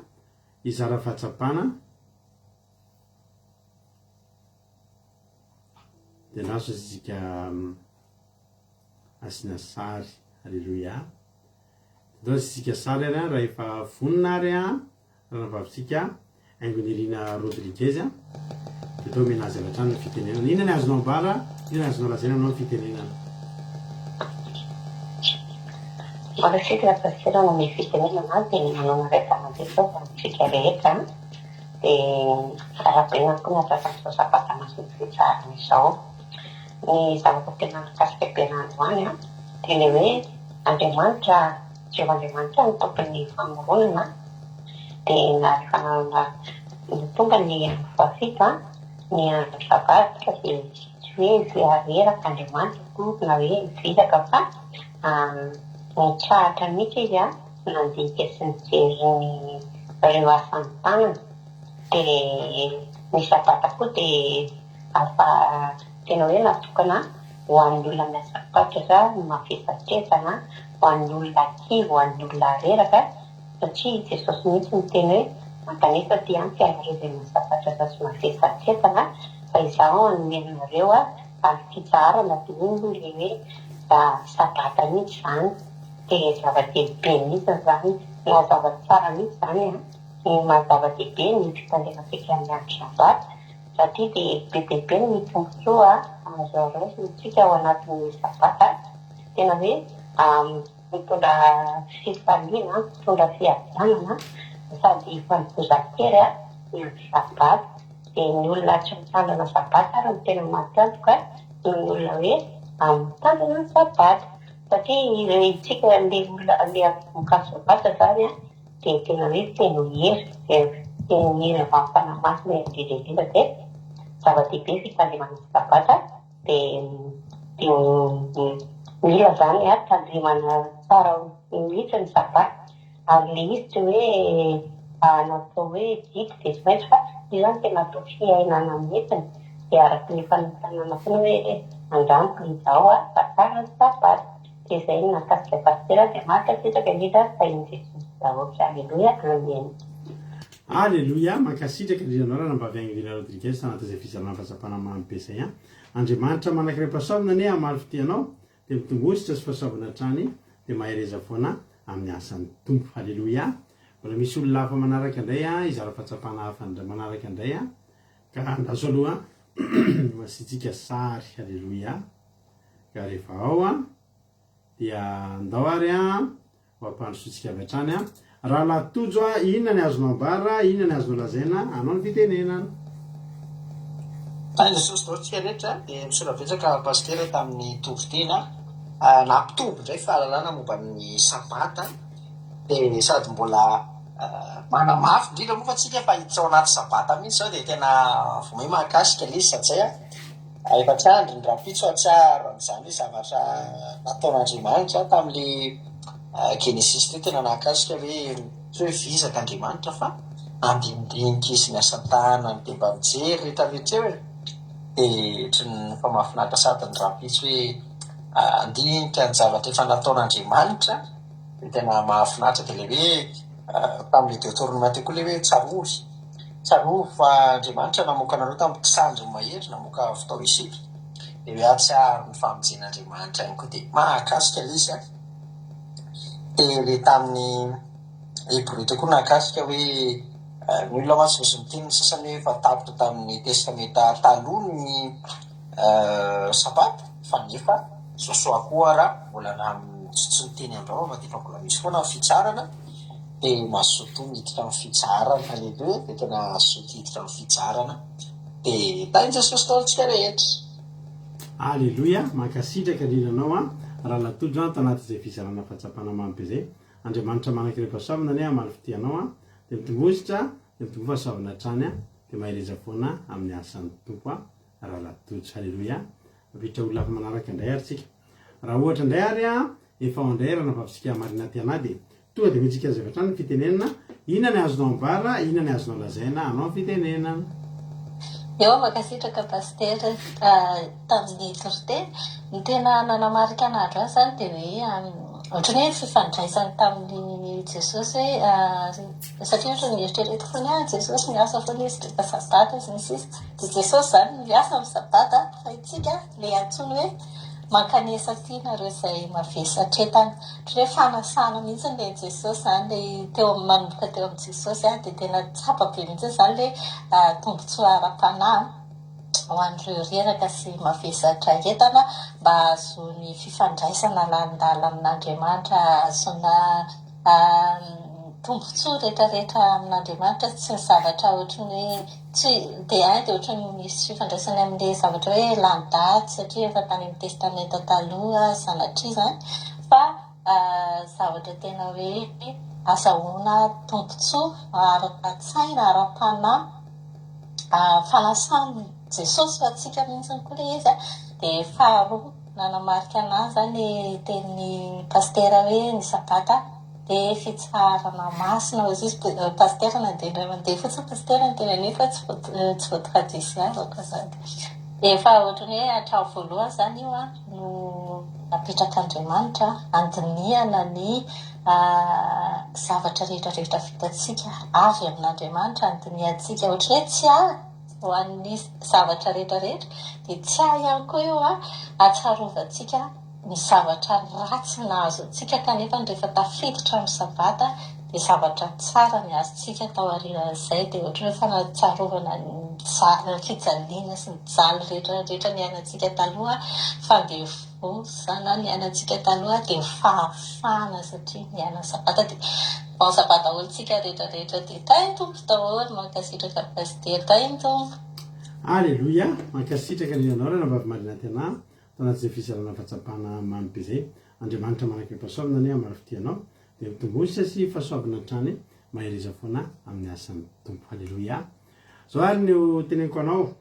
hizara fahatsapana. Dia lasa isika asiana sary. Aleloia. Dia isika sary ary an, raha efa vonona ary an, Ranavavintsika Haingonirina Rodriguez a, dia atao omena azy avy hatrany ny fitenenana. Inona ny azonao ambara, inona ny azonao lazaina aminao ny fitenenana? Mbola tsy hita pasitera nanome fitenenana dia manao naretana Jesosy amintsika rehetra dia arahabaina koa ny hatratratr'izao sabata masina fitsarana izao. Ny zavatra tena nikasika be anah androany dia ilay hoe Andriamanitra Jehovah Andriamanitra no tompon'ny famoronana dia na rehefa tonga ny andro fahafito an, ny andro sabata dia tsy hoe reraka Andriamanitra akory na hoe vizaka fa nitsahatra mihitsy izy an, nandinika sy nijery ny ireo asan'ny tanany. Dia ny sabata koa dia afa tena hoe natokana ho an'ny olona miasa fatratra, mavesatresana, ho an'ny olona kivy, ho an'ny olona reraka, satria i Jesosy mihitsy niteny hoe, Mankanesa aty amiko ianareo izay miasa fatratra sy mavesatresana, fa Izaho hanome anareo fitsaharana, dia iny moa ilay hoe sabata mihitsy izany, dia zava-dehibe mihitsy izany, mazava tsara mihitsy izany ny maha zava-dehibe ny fitandremantsika ny andro sabata. Satria dia be dia be ny tombontsoa azo raisintsika ao anatin'ny sabata, tena hoe mitondra fifaliana, mitondra fiadanana sady fanovozan-kery ny andro sabata. Dia ny olona tsy mitandrina sabata ary no tena maty antoka noho ny olona hoe mitandrina ny sabata. Satria isika ilay olona ilay voankazo sabata izany an, dia tena hoe feno hery, feno hery avy amin'ny Fanahy Masina indrindra indrindra dia zava-dehibe ny fitandremana ny sabata dia dia mila izany tandremana tsara mihitsy ny sabata ary ilay izy tsy hoe natao hoe didy dia tsy maintsy fa io izany tena atao fiainana mihitsy dia araka ny efa notanana foana hoe andramiko izao fa tsara ny sabata. Dia izay no nahakasika Pasitera dia mankasitraka indrindra tahin'i Jesosy daholo. Aleloia Amen. Aleloia, mankasitraka indrindra anao Ranambavy Angelina Rodriguez tanatin'izay fizarana fahatsapana mamy be izay an. Andriamanitra manankiray-pahasoavana anie hamaly fitia anao, dia mitomboa sitra sy fahasoavana hatrany, dia mahereza foana. amin'ny asan'ny Tompo. Haleloia! Mbola misy olona hafa manaraka indray an, hizara fahatsapana hafa indray manaraka indray an, ka andraso aloha ho asiantsika sary. Haleloia! Ka rehefa ao an, dia andao ary an, Ho ampandrosointsika avy hatrany an. Rahalahy Tojo a, inona ny azonao ambara, inona ny azonao lazaina, anao ny fitenenana. Tahin'i Jesosy daholo tsika rehetra dia misaotra betsaka Pasitera tamin'ny toriteny a, nampitombo indray fahalalana momba ny sabata dia sady mbola manamafy indrindra moa fa tsika efa hiditra ao anaty sabata mihitsy izao dia tena vao may mahakasika ilay izy satria Efa tsy andry ny rahampitso hahatsiaro an'izany hoe zavatra nataon'Andriamanitra tamin'ilay Genesisy teo tena nahakasika hoe tsy hoe vizaka Andriamanitra fa andinidinika izy ny asa tanany dia mba mijery rehetra rehetra eo e! Dia ohatran'ny efa mahafinaritra sady ny rahampitso hoe handinika ny zavatra efa nataon'Andriamanitra dia tena mahafinaritra dia ilay hoe tamin'ilay Deoteronoma teo koa ilay hoe tsarovy Tsarovy fa Andriamanitra namoaka anareo tamin'ny kisandrin'ny mahery, namoaka avy tao Egypta, dia hoe hahatsiaro ny famonjen'Andriamanitra ihany koa. Dia mahakasika ilay izy an! Dia ilay tamin'ny Hebreo teo koa nahakasika hoe ny olona mantsy misy miteny ny sasany hoe efa tapitra tamin'ny Testamenta taloha ny Sabata, fa nefa Josoa koa ara mbola tsy niteny am-bava fa dia efa mbola misy foana ny fitsarana. Dia mazotoa miditra amin'ny fitsaharana, Alléluia, dia tena mazoto hiditra amin'ny fitsaharana, dia tahin'i Jesosy daholo tsika rehetra. Aleloia, mankasitraka indrindra anao an, Rahalahy Tojo an, tanatin'izay fizarana fahatsapana mamy be izay, Andriamanitra manan-karem-pahasoavana anie hamaly fitia anao an, dia mitomboa dia mitomboa fahasoavana hatrany an, dia mahereza foana amin'ny asan'ny Tompo an, Rahalahy Tojo, Aleloia, mampiditra olona hafa manaraka indray ary tsika. Raha ohatra indray ary an, efa ao indray Ranabavintsika Marina Tiana dia Tonga dia omentsika azy avy hatrany ny fitenenana, inona ny azonao ambara, inona ny azonao lazaina, anao ny fitenenana. Eo mankasitraka Pasitera tamin'ny toriteny. Ny tena nanamarika anah androany izany dia hoe ohatran'ny hoe fifandraisany tamin'i Jesosy hoe satria ohatran'ny eritreretiko foana hoe Jesosy miasa foana izy rehefa sabata sy ny sisa. Dia Jesosy izany miasa amin'ny sabata fa isika ilay antsoiny hoe mankanesa aty nareo izay mavesatra entana. Ohatran'ny hoe fanasana mihitsy ilay Jesosy izany, ilay teo amin'ny manomboka teo amin'i Jesosy dia tena tsapa be mihitsy izany ilay tombontsoa ara-panahy ho an'ireo reraka sy mavesatra entana mba hahazoany fifandraisana lalindalina amin'Andriamanitra, hahazoana tombontsoa rehetrarehetra amin'Andriamanitra, tsy ny zavatra ohatran'ny hoe tsy dia hay dia ohatran'ny misy fifandraisany amin'ilay zavatra hoe lany daty satria efa tany amin'ny testamenta taloha sanatria izany fa zavatra tena hoe azahoana tombontsoa ara-tsaina, ara-panahy, fanasan'i Jesosy ho antsika mihitsy koa ilay izy dia faharoa nanamarika an'ahy izany ilay tenin'ny pasitera hoe ny sabata dia fitsaharana masina hoy izy pasitera nandeha indray mandeha fotsiny pasitera niteny an'io fa tsy tsy voa-traduit araka izany. Efa ohatran'ny hoe hatramin'ny voalohany izany io no napetrak'Andriamanitra handinihana ny zavatra rehetra rehetra vitantsika avy amin'Andriamanitra handinihantsika ohatran'ny hoe tsy ahy ho an'ny zavatra rehetra rehetra dia tsy ahy ihany koa io hahatsiarovantsika ny zavatra ratsy nahazo antsika kanefa rehefa tafiditra amin'ny sabata dia zavatra tsara ny azontsika tao aorian'izay dia ohatran'ny hoe fahatsiarovana ny fijaliana sy ny jaly rehetra rehetra niainantsika taloha, fandevozana niainantsika taloha dia fahafahana satria niaina ny sabata dia bon sabata daholo tsika rehetra rehetra dia tahin'ny Tompo daholo, mankasitraka Pasitera, tahin'ny Tompo. Aleloia! Mankasitraka indrindra anao Ranabavy Marinantenà Tao anatin'izay fizarana fahatsapana mamy be izay, Andriamanitra manakaipahasoavana anie hamaly fitia anao, dia mitombosa sy fahasoavana hatrany, mahereza foana amin'ny asan'ny Tompo. Haleloia. Zao ary ny ho teneniko anao,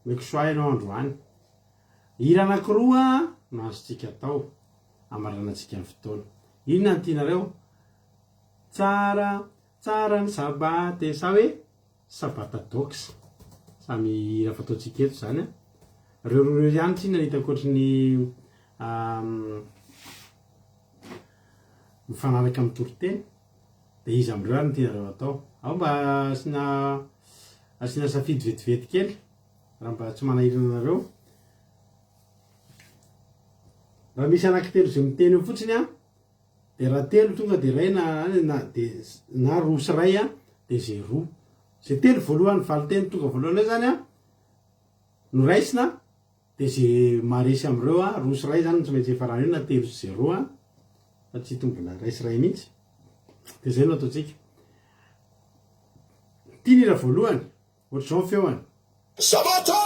omeko choix ianao androany. Hira anankiroa no azontsika atao hamaranantsika ny fotoana. Inona no tianareo? Tsara, tsara ny sabata e, sa hoe Sabata Dox. Samy hira fataontsika eto izany an. Reo roa reo ihany tsinona no hitako ohatry ny mifanaraka amin'ny toriteny. Dia iza amin'ireo ary no tianareo atao? Ao mba asiana asiana safidy vetivety kely raha mba tsy manahirana anareo. Raha misy anankitelo izay miteny eo fotsiny an. De raha telo tonga de iray na na de na roa sy iray a, de ze roa. Ze telo voalohany valinteny tonga voalohany eo zany a no raisina de ze maharesy am'ireo a, roa sy iray zany no tsy maintsy hiafarana eo na telo sy zéro a, fa tsy hitombina iray sy iray mihitsy. De zay no ataontsika. Ty ny hira voalohany. Ohatr'izao ny feoany. Sabata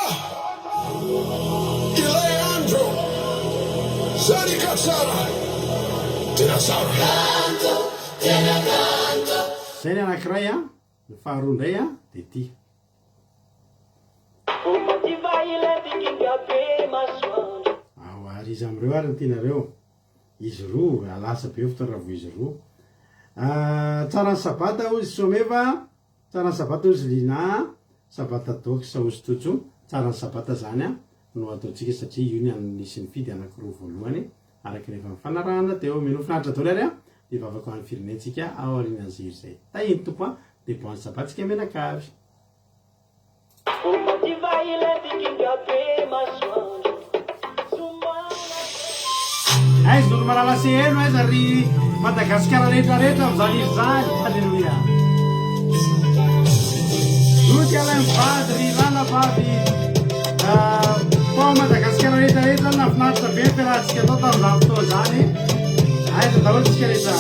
ilay andro zany ka tsara tena tsara. Kanto tena kanto. Zay ny anakiray a, ny faharoa indray a dia ity. Ao ary iza amin'ireo ary no tianareo? Izy roa, lasa be fotoana raha vao izy roa. Tsara ny sabata hozy Someva a. Tsara ny sabata ozy Lina a, sabata dox ozy Tojo, tsara ny sabata zany a no ataontsika satria io ny an'ny nisy nifidy anakiroa voalohany araka ny efa nifanarahana teo. Mino finaritra daholo ary a, dia hivavaka ho an'ny firenentsika aorianan'izay hira izay. Tahin'ny Tompo a, dia bon sabbat tsika mianakavy. Aiza olo malala seheno aiza ry Madagasikara rehetra rehetra amin'izany hira izany Alléluia Roty Alain mivady ry ranabavy tao Madagasikara rehetra rehetra nahafinaritra be ny fiarahantsika tao tamin'izany fotoana izany aiza daholo tsika rehetra.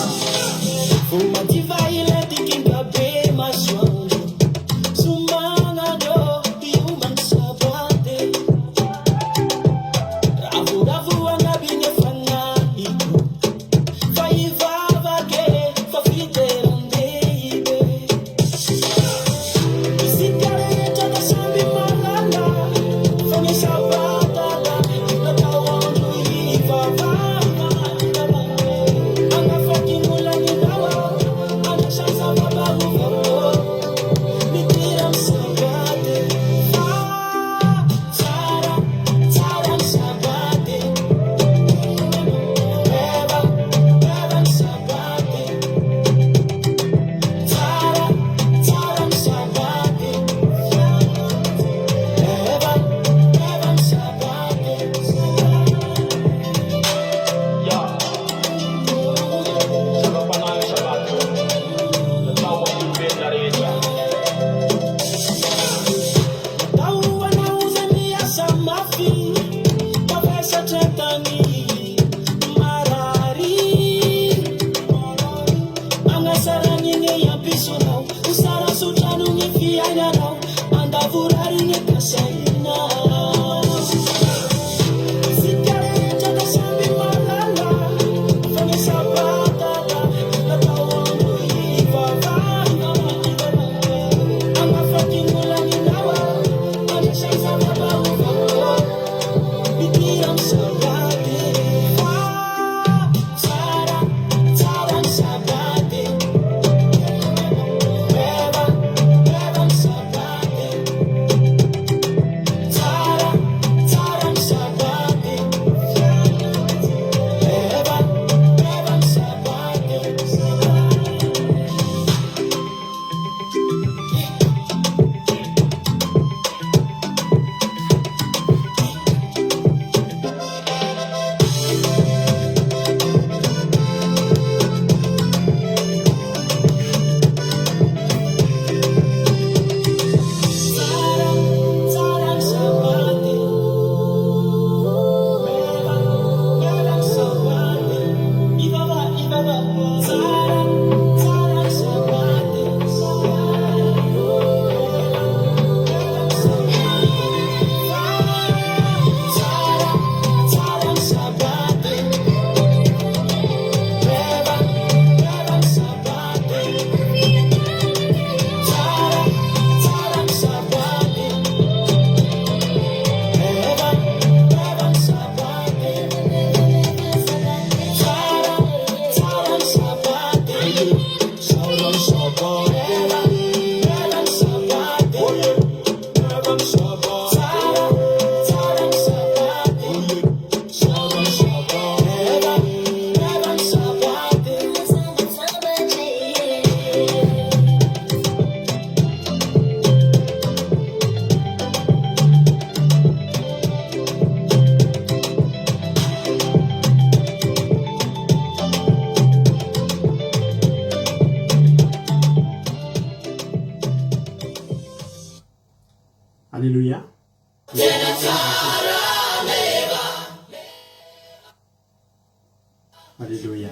Aleloia.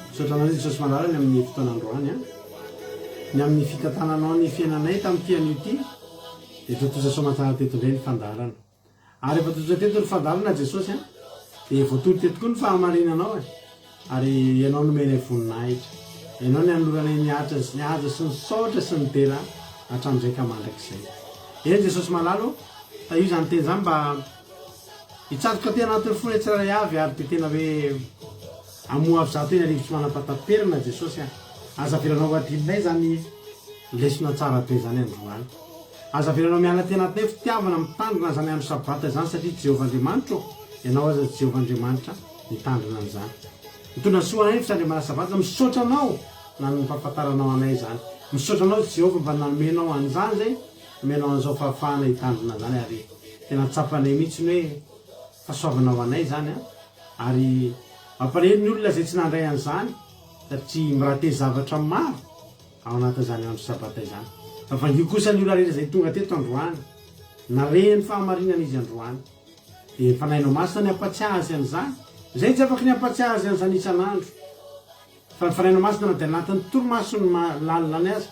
Misaotra anao Jesosy malala ny amin'ny fotoana androany an. Ny amin'ny fitantananao ny fiainanay tamin'ity anio ity dia tontosa soamantsara teto indray ny fandaharana. Ary efa tontosa teto ny fandaharana Jesosy an, dia voatory teto koa ny fahamarinanao e. Ary Ianao nomenay voninahitra. Ianao ny anoloranay ny atra sy ny haja sy ny saotra sy ny dera hatramin'izay ka mandrakizay. Eny Jesosy malala ô, tahio izany teny izany mba Hitsatoka aty anatin'ny fonay tsirairay avy ary dia tena hoe hamoha avy zato eny arivo tsy manam-pahataperana Jesosy a! Aza avelanao ho adinonay izany lesona tsara be izany androany. Aza avelanao miala aty anatinay fitiavana mitandrina izany andro sabata izany satria Jehovah Andriamanitra ô, Ianao aza Jehovah Andriamanitra mitandrina an'izany. Mitondra soa anay ny fitandremana sabata, misaotra Anao nampahafantaranao anay izany. Misaotra Anao Jehovah mba nanomenao an'izany izay, nomenao an'izao fahafahana hitandrina an'izany ary Tena tsapanay mihitsy ny hoe fahasoavana ho anay izany an! Ary mampalahelo ny olona izay tsy nandray an'izany satria mi-rater zavatra maro ao anatin'izany andro sabata izany. Fa vangio kosa ny olona rehetra izay tonga teto androany, nare ny fahamarinana izy androany. Dia ny Fanahinao Masina ny hampatsiahy azy an'izany. Izay tsy afaky ny hampatsiahy azy an'izany isan'andro. Fa ny Fanahinao Masina na dia anatin'ny torimasony lalina any aza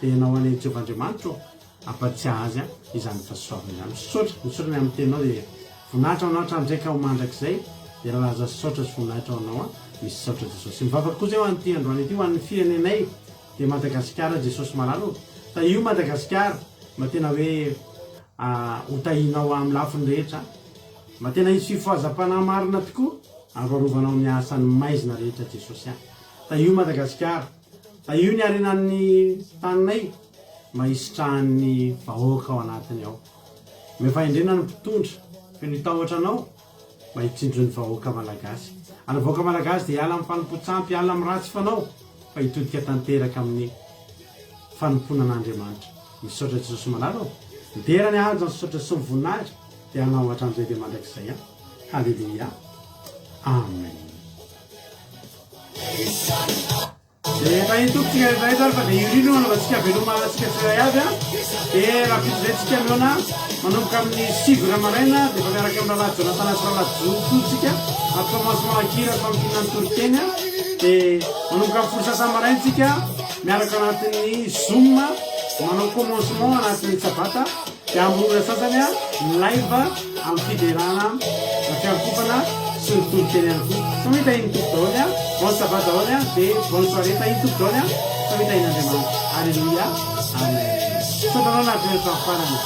dia Ianao any Jehovah Andriamanitra ô, ampatsiahy azy izany fahasoavana izany. Misaotra, misaotra ny amin'ny teninao dia voninahitra ho Anao hatramin'izay ka ho mandrakizay dia lalaza saotra sy voninahitra ho Anao an. Misaotra Jesosy. Mivavaka kosa aho an'ity androany ity ho an'ny firenenay dia Madagasikara Jesosy malala ô. Tahio Madagasikara mba tena hoe ho tahinao amin'ny lafiny rehetra. Mba tena hisy fifohazam-panahy marina tokoa ary ho arovanao amin'ny asan'ny maizina rehetra Jesosy a! Tahio Madagasikara, tahio ny harenan'ny taninay mba hisitrahan'ny vahoaka ao anatiny ao. Omeo fahendrena ny mpitondra, fenoy tahotra anao mba hitsinjo ny vahoaka Malagasy. Ary ny vahoaka Malagasy dia hiala amin'ny fanompoan-tsampy, hiala amin'ny ratsy fanao fa hitodika tanteraka amin'ny fanompoana an'Andriamanitra. Misaotra Jesosy malala ô! Midera ny haja, ny saotra sy ny voninahitra dia anao hatramin'izay dia mandrakizay an! Haleloia! Amen! Dia tahin'ny Tompo tsika rehetra rehetra ary fa dia io no anaovantsika veloma antsika tsirairay avy an! Dia rahampitso izay tsika mihaona manomboka amin'ny 9 ora maraina dia efa miaraka amin'ny rahalahy Jonathan sy rahalahy Joto tsika amin'ny commencement an-kira sy famintinana ny toriteny an! Dia manomboka amin'ny folo sasany maraina tsika miaraka anatin'ny zoom manao commencement anatin'ny sabata dia amin'ny ora sasany live amin'ny fiderana na fiankofana sy ny toriteny ihany koa. Samy tahin'ny Tompo daholo an, bon sabbat daholo an, dia bonne soirée tahin'ny Tompo daholo an, samy tahin'Andriamanitra. Alléluia. Amen. Misaotra anao nahatratra hatramin'ny farany.